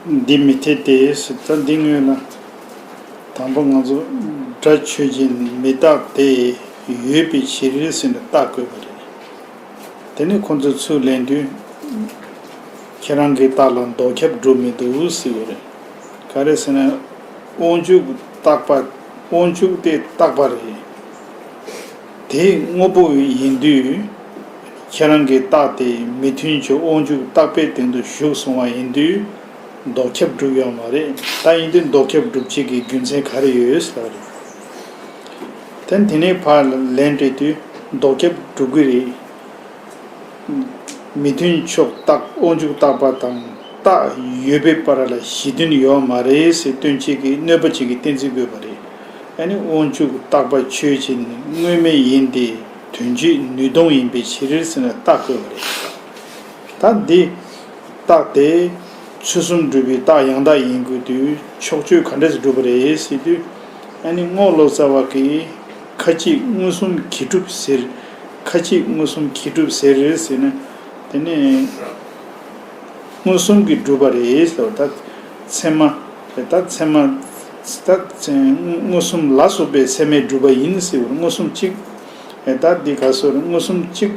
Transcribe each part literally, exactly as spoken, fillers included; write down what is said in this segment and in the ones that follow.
འདི་མི་འཐད་དེ་ཟེར། ད་འདི་སྔོན་ལ་དང་པོ་ང་ཚོ་སྒྲ་ཆོས་ཅན་མི་རྟག་སྟེ་ཡོད་པའི་ཕྱིར་ཟེར་ནས་རྟགས་བཀོད་པ་རེད། དེ་ནས་ཁོ་ཚོས་ཚུར་ལེན་དུས་ཁྱེད་རང་གི་རྟགས་ལ་ལྡོག་ཁྱབ་གྲུབ་མི་འདུག་ཟེར་བ་རེད། ག་རེ་ཟེར་ན། དབང་ཕྱུག་རྟག་པ། དབང་ཕྱུག་དེ་རྟག་པ་རེད། དེ་དངོས་པོ་ཡིན་དུས། ཁྱེད་རང་གི་རྟགས་དེ་མི་མཐུན་ཕྱོགས་དབང་ཕྱུག་རྟག་པའི་སྟེང་དུ་ཞུགས་སོང་བ་ཡིན་དུས། ལྡོག་ཁྱབ་གྲུབ་ཡོད་མ་རེད། ད་ཡིན་དུས་ལྡོག་ཁྱབ་གྲུབ་བྱེད་ཀྱི་རྒྱུ་མཚན་ག་རེ་ཡོད་ཟེར་བ་རེད། དེ་དེ་ནས་ཕར་ལན་སྤྲད་དུས་ལྡོག་ཁྱབ་གྲུབ་ཀྱི་རེད། མི་མཐུན་ཕྱོགས་རྟག་དབང་ཕྱུག་རྟག་པ་དང་རྟགས་ཡོད་པའི་བར་ལ་གཞི་མཐུན་ཡོད་མ་རེད་ཟེར་སྟོན་བྱེད་ཀྱི་གནོད་པ་བྱེད་ཀྱི་གཏན་ཚིགས་དགོས་པ་རེད། ཨ་ནི་དབང་ཕྱུག་རྟག་པ་ཆོས་ཅན་དངོས་མེད་ཡིན་ཏེ་དོན་སྤྱིའི་ནུས་སྟོང་ཡིན་པའི་ཕྱིར་ཟེར་ནས་རྟགས་བཀོད་པ་རེད། ད་འདི་རྟགས་དེ་ཚུལ་གསུམ་སྒྲུབ་པའི་རྟགས་ཡང་དག་ཡིན་དགོས་དུས་ཕྱོགས་ཆོས་ག་འདྲ་ཞིག་སྒྲུབ་པ་རེད་ཟེར་དུས། ཨ་ནི་རྔོག་ལོ་ཙཱ་བ་གིས་ཁ་ཅིག་མངོན་སུམ་གྱིས་གྲུབ་ཟེར། ཁ་ཅིག་མངོན་སུམ་གྱིས་གྲུབ་ཟེར་ཟེར་ན། དེ་ནས་མངོན་སུམ་གྱིས་གྲུབ་པ་རེད་ཟེར་བ། ད་ཚད་མ། ད་ཚད་མ། ད་མངོན་སུམ་ལ་སོགས་པའི་ཚད་མས་གྲུབ་པ་ཡིན་ཟེར་བ། མངོན་སུམ་གཅིག་ད་འདི་ག་སོ་རེད། མངོན་སུམ་གཅིག་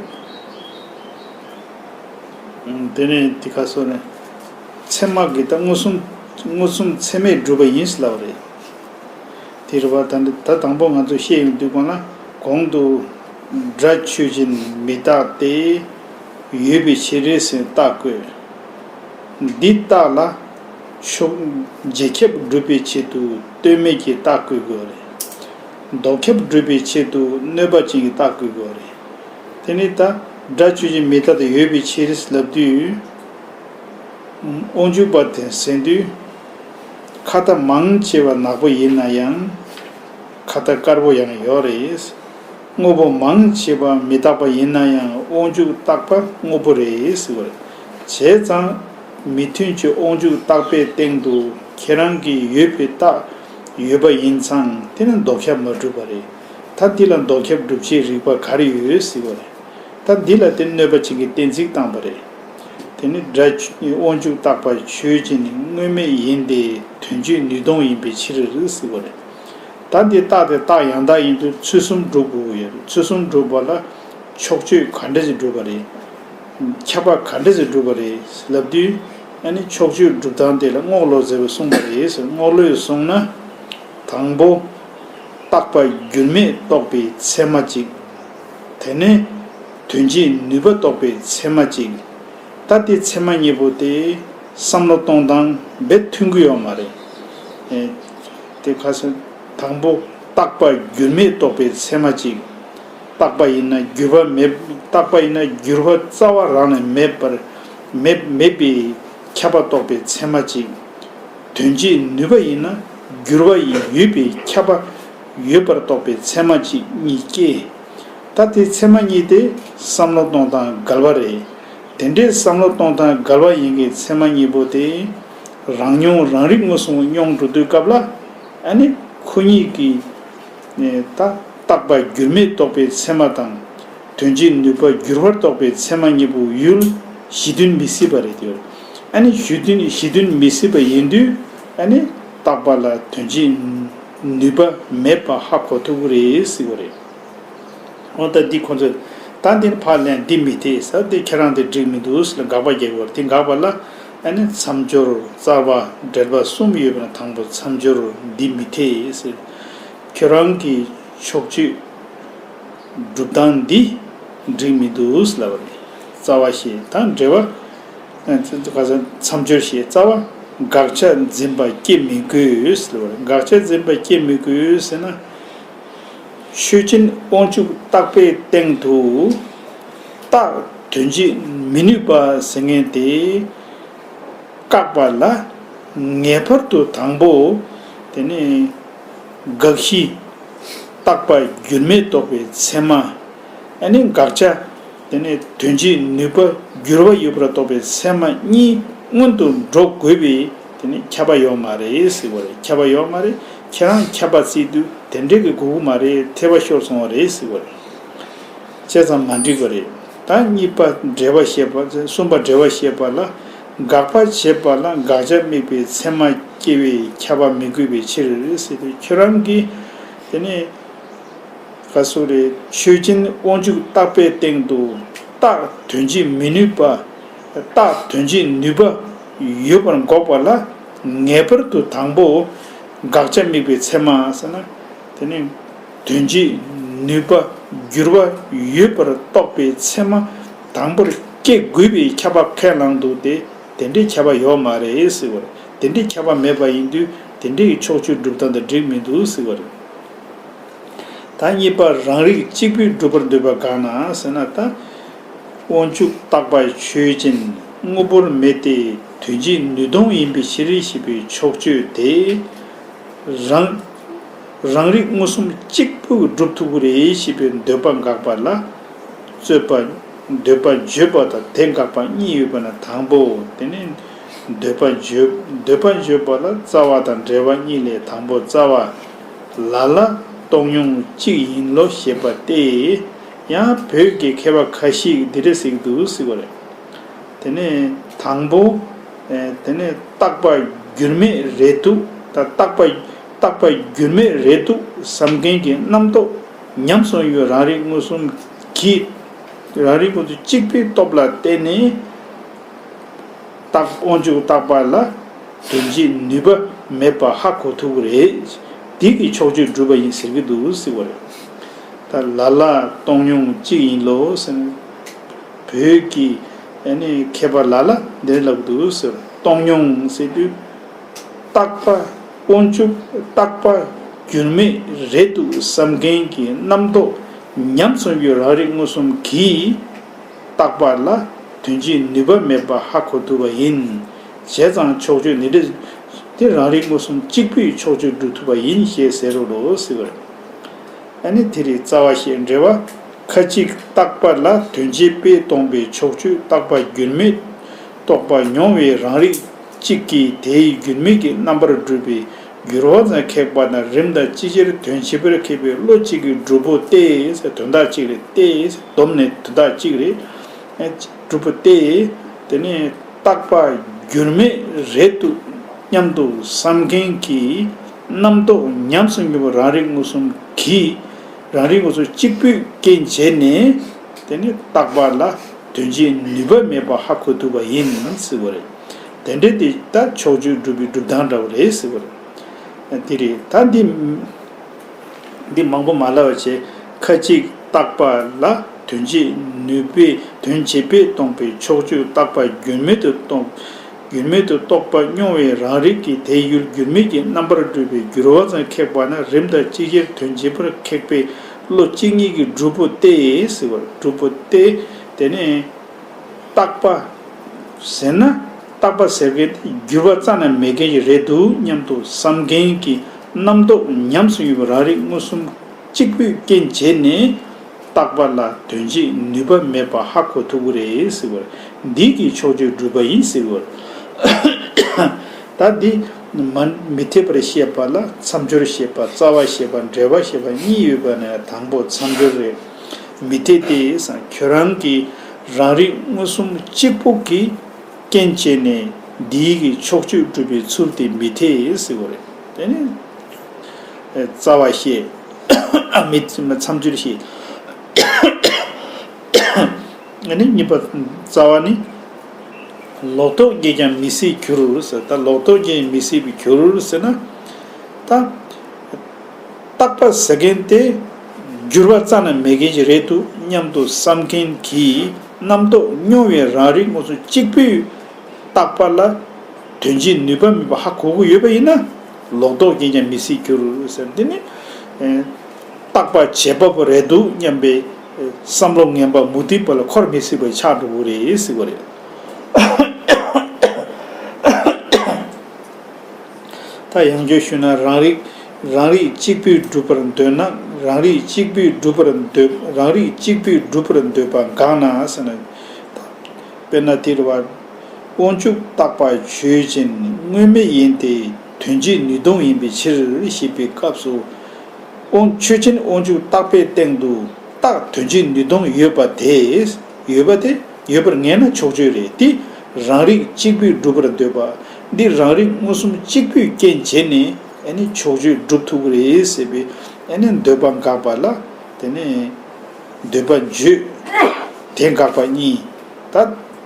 དེ་ནས་འདི་ག་སོ་རེད། ཚད་མ་གིས་ད་མངོན་སུམ། མངོན་སུམ་ཚད་མས་གྲུབ་པ་ཡིན་ཟེར་ལབ་པ་རེད། དེ་རེད་པ། ད་འདི་ད་དང་པོ་ང་ཚོ་བཤད་ཡོང་དུས་གོང་ལ་གོང་དུ་སྒྲ་ཆོས་ཅན་མི་རྟག་སྟེ་ཡོད་པའི་ཕྱིར་ཟེར་རྟགས་བཀོད། འདི་རྟགས་ལ་ཕྱོགས་རྗེས་ཁྱབ་སྒྲུབ་པའི་ཆེད་དུ་ལྟོས་མེད་ཀྱི་རྟགས་བཀོད་དགོས་རེད། ལྡོག་ཁྱབ་སྒྲུབ་པའི་ཆེད་དུ་གནོད་པ་ཅན་གྱི་རྟགས་བཀོད་དགོས་རེད། དེ་ནི་ད་སྒྲ་ཆོས་ཅན་མི་རྟག་སྟེ་ཡོད་པའི་ཕྱིར་ལབ་དུས། དབང་ཕྱུག་པ་དེ་ཟེར་དུས། ཁ་ཏ་མང་ཆེ་བ་ནག་པོ་ཡིན་ན་ཡང་། ཁ་ཏ་དཀར་པོ་ཡང་ཡོད་རེད། དངོས་པོ་མང་ཆེ་བ་མི་རྟག་པ་ཡིན་ན་ཡང་དབང་ཕྱུག་རྟག་པ་དངོས་པོ་རེད་ཟེར་བ་རེད། བྱས་ཙང་། མི་མཐུན་ཕྱོགས་དབང་ཕྱུག་རྟག་པའི་སྟེང་དུ་ཁྱེད་རང་གི་ཡོད་པའི་རྟགས་ཡོད་པ་ཡིན་ཙང་དེ་ནི་ལྡོག་ཁྱབ་མ་གྲུབ་པ་རེད། ད་འདི་ལ་ལྡོག་ཁྱབ་སྒྲུབ་བྱེད་རིགས་པ་ག་རེ་ཡོད་ཟེར་བ་རེད། ད་འདི་ལ་དེ་གནོད་པ་བྱེད་ཀྱི་གཏན་ཚིགས་བཏང་པ་རེད། དེ་ནི་སྒྲ་དབང་ཕྱུག་རྟག་པ་ཆོས་ཅན་ནི་དངོས་མེད་ཡིན་ཏེ་དོན་སྤྱིའི་ནུས་སྟོང་ཡིན་པའི་ཕྱིར་ཟེར་བ་རེད། ད་འདི་རྟགས་དེ་རྟགས་ཡང་དག་ཡིན་དུས་ཚུལ་གསུམ་སྒྲུབ་དགོས་ཀྱི་ཡོད་རེད། ཚུལ་གསུམ་སྒྲུབ་པ་ལ་ཕྱོགས་ཆོས་ག་འདྲ་ཞིག་སྒྲུབ་པ་རེད། ཁྱབ་པ་ག་འདྲ་ཞིག་སྒྲུབ་པ་རེད་ལབ་དུས། ཨ་ནི་ཕྱོགས་ཆོས་སྒྲུབ་སྟངས་དེ་ལ་རྔོག་ལོ་ཙཱ་བས་གསུངས་པ་རེད་ཟེར། རྔོག་ལོས་གསུངས་ན། དང་པོ། རྟག་པ་འགྱུར་མེད་རྟོགས་པའི་ཚད་མ་གཅིག་དེ་ནས་དོན་སྤྱིའི་ནུས་པ་རྟོགས་པའི་ཚད་མ་གཅིག་ད་དེ་ཚད་མ་གཉིས་པོ་དེ་བསམ་བློ་གཏོང་སྟངས་རྦད་མཐུན་གྱི་ཡོད་མ་རེད། ཨེ། དེ་ཁ་སང་དང་པོ་རྟག་པ་འགྱུར་མེད་རྟོགས་པའི་ཚད་མ་གཅིག་རྟག་པ་ཡིན་ན་འགྱུར་བ་མེད། རྟག་པ་ཡིན་ན་འགྱུར་བ་རྩ་བ་རང་ནས་མེད་པར། མེད། མེད་པའི་ཁྱབ་པ་རྟོགས་པའི་ཚད་མ་གཅིག་དོན་སྤྱིའི་ནུས་པ་ཡིན་ན་འགྱུར་བ་ཡོད་པའི་ཁྱབ་པ་ཡོད་པར་རྟོགས་པའི་ཚད་མ་གཅིག་གཉིས་སྐྱེ། ད་དེ་ཚད་མ་གཉིས་དེ་བསམ་བློ་གཏོང་སྟངས་འགལ་བ་རེད། དེ་འདྲའི་བསམ་བློ་གཏོང་སྟངས་འགལ་བ་ཡིན་གྱི་ཚད་མ་གཉིས་པོ་དེ་རང་མྱོང་རང་རིག་མངོན་སུམ་མྱོང་འགྲོ་དུས་སྐབས་ལ། ཨ་ནི་ཁོ་གཉིས་ཀྱི་ནས་ད་རྟག་པ་འགྱུར་མེད་རྟོགས་པའི་ཚད་མ་དང་། དོན་སྤྱིའི་ནུས་པ་འགྱུར་བར་རྟོགས་པའི་ཚད་མ་གཉིས་པོ་ཡུལ་གཞི་མཐུན་མི་སྲིད་པ་རེད་དེ། ཨ་ནི་གཞི་མཐུན་གཞི་མཐུན་མི་སྲིད་པ་ཡིན་དུས། ཨ་ནི་རྟག་པ་ལ་དོན་སྤྱིའི་ནུས་པ་མེད་པ་ཧ་གོ་ཐུབ་ཀྱི་རེད་ཟེར་བ་རེད། འོ་ད་འདི་ཁོ་ཚོས་ད་འདི་ནི་ཕར་ལན་འདི་མི་འཐད་ཟེར། དེ་ཁྱེད་རང་དེ་འགྲིག་མི་འདུག་ཟེར་ལ་དགག་པ་རྒྱག་གི་བར་དེ་དགག་པ་ལ། ཨ་ནི་མཚམས་སྦྱོར་རྩ་བ་འགྲེལ་པ་གསུམ་ཡོད་པ་ན་དང་པོ་མཚམས་སྦྱོར་འདི་མི་འཐད་ཟེར། ཁྱོད་རང་གི་ཕྱོགས་ཆོས་སྒྲུབ་སྟངས་འདི་འགྲིག་མི་འདུག་ཟེར་ལབ་པ་རེད། རྩ་བ་ཞེས་དང་འགྲེལ་པ། ཨ་ཚ་ཚ་མཚམས་སྦྱོར་ཞེས་རྩ་བ་དགག་བྱ་འཛིན་པ་སྐྱེ་མི་དགོས་ཟེར་ལབ་པ་རེད། དགག་བྱ་འཛིན་པ་སྐྱེ་མི་དགོས་ཟེར་ན། ཆོས་ཅན་དབང་ཕྱུག་རྟག་པའི་སྟེང་དུ་རྟགས་དོན་སྤྱི་མི་ནུས་པ་ཟེར་མཁན་དེ་བཀག་པ་ལ་ངེས་པར་དུ་དང་པོ་དེ་ནི་དགག་གཞི་རྟག་པ་འགྱུར་མེད་རྟོགས་པའི་ཚད་མ། ཨ་ནི་དགག་བྱ་དེ་ནི་དོན་སྤྱིའི་ནུས་པ་འགྱུར་བ་ཡོད་པར་རྟོགས་པའི་ཚད་མ་གཉིས་སྔོན་དུ་འགྲོ་དགོས་པའི་དེ་ནི་ཁྱབ་པ་ཡོད་མ་རེད་ཟེར་བ་རེད། ཁྱབ་པ་ཡོད་མ་རེད། ཁྱེད་རང་ཁྱབ་པ་བརྩིས་དུས་དེ་འདྲའི་གི་དགོས་ཀྱི་མ་རེད། འཐད་པ་ཤོར་སོང་བ་རེད་ཟེར་བ་རེད། བྱས་ཙང་མ་འགྲིག་པ་རེད། ད་གཉིས་པ་འགྲེལ་པ་བཤད་པ། གསུམ་པ་འགྲེལ་པ་བཤད་པ་ལ། དགག་པ་བྱེད་པ་ལ་དགག་བྱ་དམིགས་པའི་མཚན་མ་སྐྱེ་བས་ཁྱབ་པ་མི་དགོས་པའི་ཕྱིར་ཟེར་དུས། ཁྱོད་རང་གིས་དེ་ནས་ག་སོ་རེ་ཆོས་ཅན་དབང་ཕྱུག་བརྟག་པའི་སྟེང་དུ་རྟགས་དོན་བྱེད་མི་ནུས་པ། རྟགས་དོན་བྱེད་ནུས་པ་ཡོད་པར་འགོག་པ་ལ་ངེས་པར་དུ་དང་པོ་དགག་བྱ་དམིགས་པའི་མཚན་མ་ཟེར་ན། དེ་ནི་དོན་བྱེད་ནུས་པ་འགྱུར་བ་ཡོད་པར་རྟོགས་པའི་མཚན་མ་དང་པོར་སྐྱེ་དགོས་པའི་ཁྱབ་པ་ཁས་བླངས་འདུག་སྟེ། དེ་འདྲའི་ཁྱབ་པ་ཡོད་མ་རེད་ཟེར་བ་རེད། དེ་འདྲའི་ཁྱབ་པ་མེད་པ་ཡིན་དུས་དེ་འདྲའི་ཕྱོགས་ཆོས་སྒྲུབ་སྟངས་དང་འགྲིག་མི་འདུག་ཟེར་བ་རེད། ད་གཉིས་པ་རང་རིག་གཅིག་པུས་སྒྲུབ་པར་འདོད་པ་གང་ན་ཟེར་ན། ད་དབང་ཕྱུག་བརྟག་པ་ཆོས་ཅན་དངོས་པོར་མེད་དེ་དོན་བྱེད་ནུས་སྟོང་ཡིན་པའི་ཕྱིར་ཞེས་པའི་ཕྱོགས་ཆོས་དེ། རང་རང་རིག་མངོན་སུམ་གཅིག་པུས་སྒྲུབ་ཐུབ་ཀྱི་རེད་ཞེས་པའི་འདོད་པ་འགག་པ་ལ། རྩོད་པ། འདོད་པ་བརྗོད་པ་དང་དེ་འགག་པ་གཉིས་ཡོད་པ་ན། དང་པོ། དེ་ནི་འདོད་པ་བརྗོད། འདོད་པ་བརྗོད་པ་ལ་རྩ་བ་དང་འབྲེལ་བ་གཉིས་ལས། དང་པོ་རྩ་བ། ལ་ལ་སྟོང་ཉུང་གཅིག་ཡིན་ལོ་ཞེས་པ་སྟེ། ཡང་བོད་ཀྱི་མཁས་པ་ཁ་ཤས་འདི་འདྲ་ཟེར་གྱི་འདུག་ཟེར་བ་རེད། དེ་ནས་དང་པོ། ཨེ། དེ་ནས་རྟག་པ་འགྱུར་མེད་རེད་འདུག་ད་རྟག་པ། རྟག་པ་འགྱུར་མེད་རེད་འདུག་བསམ་མཁན་གྱི་རྣམ་རྟོག་ཉམས་སུ་ཡོད། རང་རིག་མངོན་སུམ་གྱིས། རང་རིག་མངོན་སུམ་གཅིག་པུའི་སྟོབས་ལ་བརྟེན་ནས་རྟག་དབང་ཕྱུག་བརྟག་པ་ལ་དོན་བྱེད་ནུས་པ་མེད་པ་ཧ་གོ་ཐུབ་ཀྱི་རེད། དེ་གིས་ཕྱོགས་ཆོས་སྒྲུབ་པ་ཡིན་ཟེར་གྱི་འདུག་ཟེར་བ་རེད། ད་ལ་ལ་སྟོང་ཉུང་གཅིག་ཡིན་ལོ་ཟེར་ན། བོད་ཀྱི་ཨ་ནི་མཁས་པ་ལ་ལ་འདི་ལབ་འདུག་ཟེར། སྟོང་ཉུང་ཟེར་དུས། རྟག་པ། དབང་ཕྱུག་རྟག་པ་འགྱུར་མེད་རེད་འདུག་བསམ་མཁན་གྱི་རྣམ་རྟོག་ཉམས་སུ་ཡོད། རང་རིག་མངོན་སུམ་གྱིས་བརྟག་པ་ལ་དོན་བྱེད་ནུས་པ་མེད་པ་ཧ་གོ་ཐུབ་པ་ཡིན། བྱས་ཙང་ཕྱོགས་ཆོས་འདི་འདྲ་དེ་རང་རིག་མངོན་སུམ་གཅིག་པུས་ཕྱོགས་ཆོས་སྒྲུབ་ཐུབ་པ་ཡིན་ཞེས་ཟེར་རོ་ལོ་ཟེར་བ་རེད། ཨ་ནི་དེ་རིང་རྩ་བ་བཤད། འགྲེལ་བ། ཁ་ཅིག་རྟག་པ་ལ་དོན་བྱེད་པས་སྟོང་པའི་ཕྱོགས་ཆོས་རྟག་པ་འགྱུར་མེད་རྟོགས་པ་མྱོང་བའི་རང་རིག་གཅིག་གིས་དེའི་འགྱུར་མེད་ཀྱི་རྣམ་པར་སྒྲུབ་པའི་འགྱུར་བ་ཙམ་ཁེགས་པ་ན། རིམ་དང་ཅིག་ཅར་དོན་བྱེད་པར་ཁེགས་པའི་བློ་གཅིག་གིས་སྒྲུབ་པོ་སྟེ། དོན་དག་གཅིག་རེད་དེ། སྡོམ་ནས་དོན་དག་གཅིག་རེད། སྒྲུབ་པོ་སྟེ། དེ་ནས་རྟག་པ་འགྱུར་མེད་རེད་འདུག་སྙམ་དུ་བསམ་མཁན་གྱི་རྣམ་རྟོག་ཉམས་སུ་མྱོང་བ་རང་རིག་མངོན་སུམ་གྱིས། རང་རིག་མངོན་སུམ་གཅིག་པུས་རྐྱེན་བྱས་ནས། དེ་ནི་རྟག་པ་ལ་དོན་བྱེད་ནུས་པ་མེད་པ་ཧ་གོ་ཐུབ་པ་ཡིན་ཟེར་བ་རེད། དེ་འདྲ་དེ་ད་ཕྱོགས་ཆོས་སྒྲུབ་པའི་སྒྲུབ་སྟངས་འདྲ་བོ་རེད་ཟེར་བ་རེད། དེ་རེད། ད་འདི་འདི་མང་པོ་མ་ལབ་པ་བྱས། ཁ་ཅིག་རྟག་པ་ལ་དོན་བྱེད་ནུས་པས་དོན་བྱེད་པས་སྟོང་པའི་ཕྱོགས་ཆོས་རྟག་པ་འགྱུར་མེད་དུ་སྟོང་། འགྱུར་མེད་དུ་རྟོགས་པ་མྱོང་བའི་རང་རིག་གིས་དེའི་ཡུལ་འགྱུར་མེད་ཀྱི་རྣམ་པར་སྒྲུབ་པའི་འགྱུར་བ་ཙམ་ཁེགས་པ་ན། རིམ་དང་ཅིག་ཅར་དོན་བྱེད་པར་ཁེགས་པའི་བློ་གཅིག་ཉིད་ཀྱིས་སྒྲུབ་པོ་སྟེ་ཟེར་བ། སྒྲུབ་པོ་སྟེ། དེ་ནས་རྟག་པ་ཟེར་ན། རྟག་པ་ཟེར་མཁན་དེ་འགྱུར་བ་རྩ་ནས་མེད་མཁན་ཞིག་རེད་འདུག་སྙམ་དུ་བསམ་མཁན་གྱི་རྣམ་རྟོག་ཉམས་སུ་ཡོད་པའི་རང་རིག་མངོན་སུམ་གཅིག་པུས་རྐྱེན་བྱས་ནས། རྟག་པ་ལ་དོན་བྱེད་ནུས་པ་མེད་པ་ཧ་གོ་ཐུབ་ཀྱི་རེད་ཟེར་བ། འདི་གིས་ཕྱོགས་ཆོས་སྒྲུབ་པ་ཡིན་ཟེར་བ། ད་འདི་མ་མི་འཐད་པར་བཤད་པ་ལ་མཚམས་སྦྱོར་བཤད་པ། རྩ་བ་བཤད་པ། འགྲེལ་པ་བཤད་པ་གཉིས་ཡོད་པ་ནས། དང་པོ་མཚམས་སྦྱོར་རེད། མི་འཐད་དེ་ཟེར། ཁྱོད་རང་གི་རང་རིག་མངོན་སུམ་གཅིག་པུ་གིས་རྐྱེན་བྱས་ནས་འདིའི་གི་ཕྱོགས་ཆོས་སྒྲུབ་པའི་ཚུལ་དེ་མི་འཐད་ཟེར་བ་རེད། དེ་ནི་རྩ་བ་བཤད། ཨ། མི་མཚམས་སྦྱོར་བཤད། ཨ་ནི་གཉིས་པ་རྩ་བ་ནི། ལོག་རྟོག་གིས་ཀྱང་མི་སྲིད་འགྱུར་ཟེར། ད་ལོག་རྟོག་གིས་མི་སྲིད་པའི་འགྱུར་ཟེར་ན། ད་རྟག་པ་ཟེར་མཁན་དེ་འགྱུར་བ་རྩ་ནས་མེད་མཁན་ཞིག་རེད་འདུག་སྙམ་དུ་བསམ་མཁན་གྱི་རྣམ་རྟོག་མྱོང་བའི་རང་རིག་མངོན་སུམ་གཅིག་པུས་རྟག་པ་ལ་དོན་བྱེད་ནུས་པ་མེད་པ་ཧ་གོ་གི་ཡོད་པ་ཡིན་ན། ལོག་རྟོག་གིས་ཀྱང་མི་སྲིད་འགྱུར་ཟེར། འདི་ནི་རྟག་པ་བྱེད་པ་པོ་རེད་འདུག་སྙམ་པའི་བསམ་བློ་ངན་པ་མུ་སྟེགས་པ་ལ་འཁོར་མི་སྲིད་པ་ཆགས་འགྲོ་གི་རེད་ཟེར་བ་རེད། ད་ཡང་བསྐྱར་ཞུས་ན། རང་རིག་རང་རིག་གཅིག་པུས་སྒྲུབ་པར་འདོད་ན། རང་རིག་གཅིག་པུས་སྒྲུབ་པར་འདོད། རང་རིག་གཅིག་པུས་སྒྲུབ་པར་འདོད་པ་འགག་ན་ཟེར་ན། དཔེར་ན་དེ་རེད་བ། དབང་ཕྱུག་བརྟག་པ་ཆོས་ཅན་དངོས་མེད་ཡིན་ཏེ། དོན་བྱེད་ནུས་སྟོང་ཡིན་པའི་ཕྱིར་ཞེས་པའི་སྐབས་སུ། དབང་ཆོས་ཅན་དབང་ཕྱུག་བརྟག་པའི་སྟེང་དུ་རྟགས་དོན་བྱེད་ནུས་སྟོང་ཡོད་པ་དེ། ཡོད་པ་དེ་ཡོད་པར་ངེས་ན་ཕྱོགས་ཆོས་རེད་དེ། རང་རིག་གཅིག་པུས་སྒྲུབ་པར་འདོད་པ། འདི་རང་རིག་མངོན་སུམ་གཅིག་པུས་རྐྱེན་བྱས་ནས་ཨ་ནི་ཕྱོགས་ཆོས་སྒྲུབ་ཐུབ་ཀྱི་རེད་ཟེར་བའི་ཨ་ནི་འདོད་པ་འགག་པ་ལ། དེ་ནས་འདོད་པ་བརྗོད། དེ་འགག་པ་གཉིས། ད་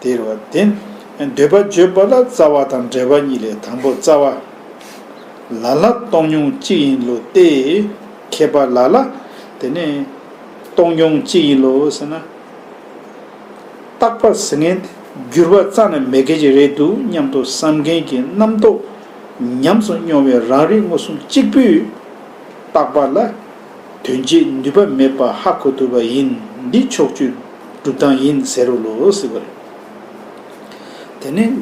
དེ་རེད་བ། དེ་འདོད་པ་བརྗོད་པ་ལ་རྩ་བ་དང་འབྲེལ་བ་གཉིས་ལས། དང་པོ་རྩ་བ། ལ་ལ་སྟོང་ཉིད་གཅིག་ཡིན་ལོ་སྟེ། མཁས་པ་ལ་ལ་དེ་ནས་སྟོང་ཉིད་གཅིག་ཡིན་ལོ་ཟེར་ན། རྟག་པ་ཟེར་མཁན་དེ་འགྱུར་བ་རྩ་ནས་མེད་མཁན་ཅིག་རེད་འདུག་སྙམ་དུ་བསམ་མཁན་གྱི་རྣམ་རྟོག་ཉམས་སུ་མྱོང་བའི་རང་རིག་མངོན་སུམ་གཅིག་པུས་རྟག་པ་ལ་དོན་བྱེད་ནུས་པ་མེད་པ་ཧ་གོ་ཐུབ་པ་ཡིན། འདི་ཕྱོགས་ཆོས་སྒྲུབ་སྟངས་ཡིན་ཟེར་རོ་ལོ་ཟེར་བ་རེད། དེ་ནས་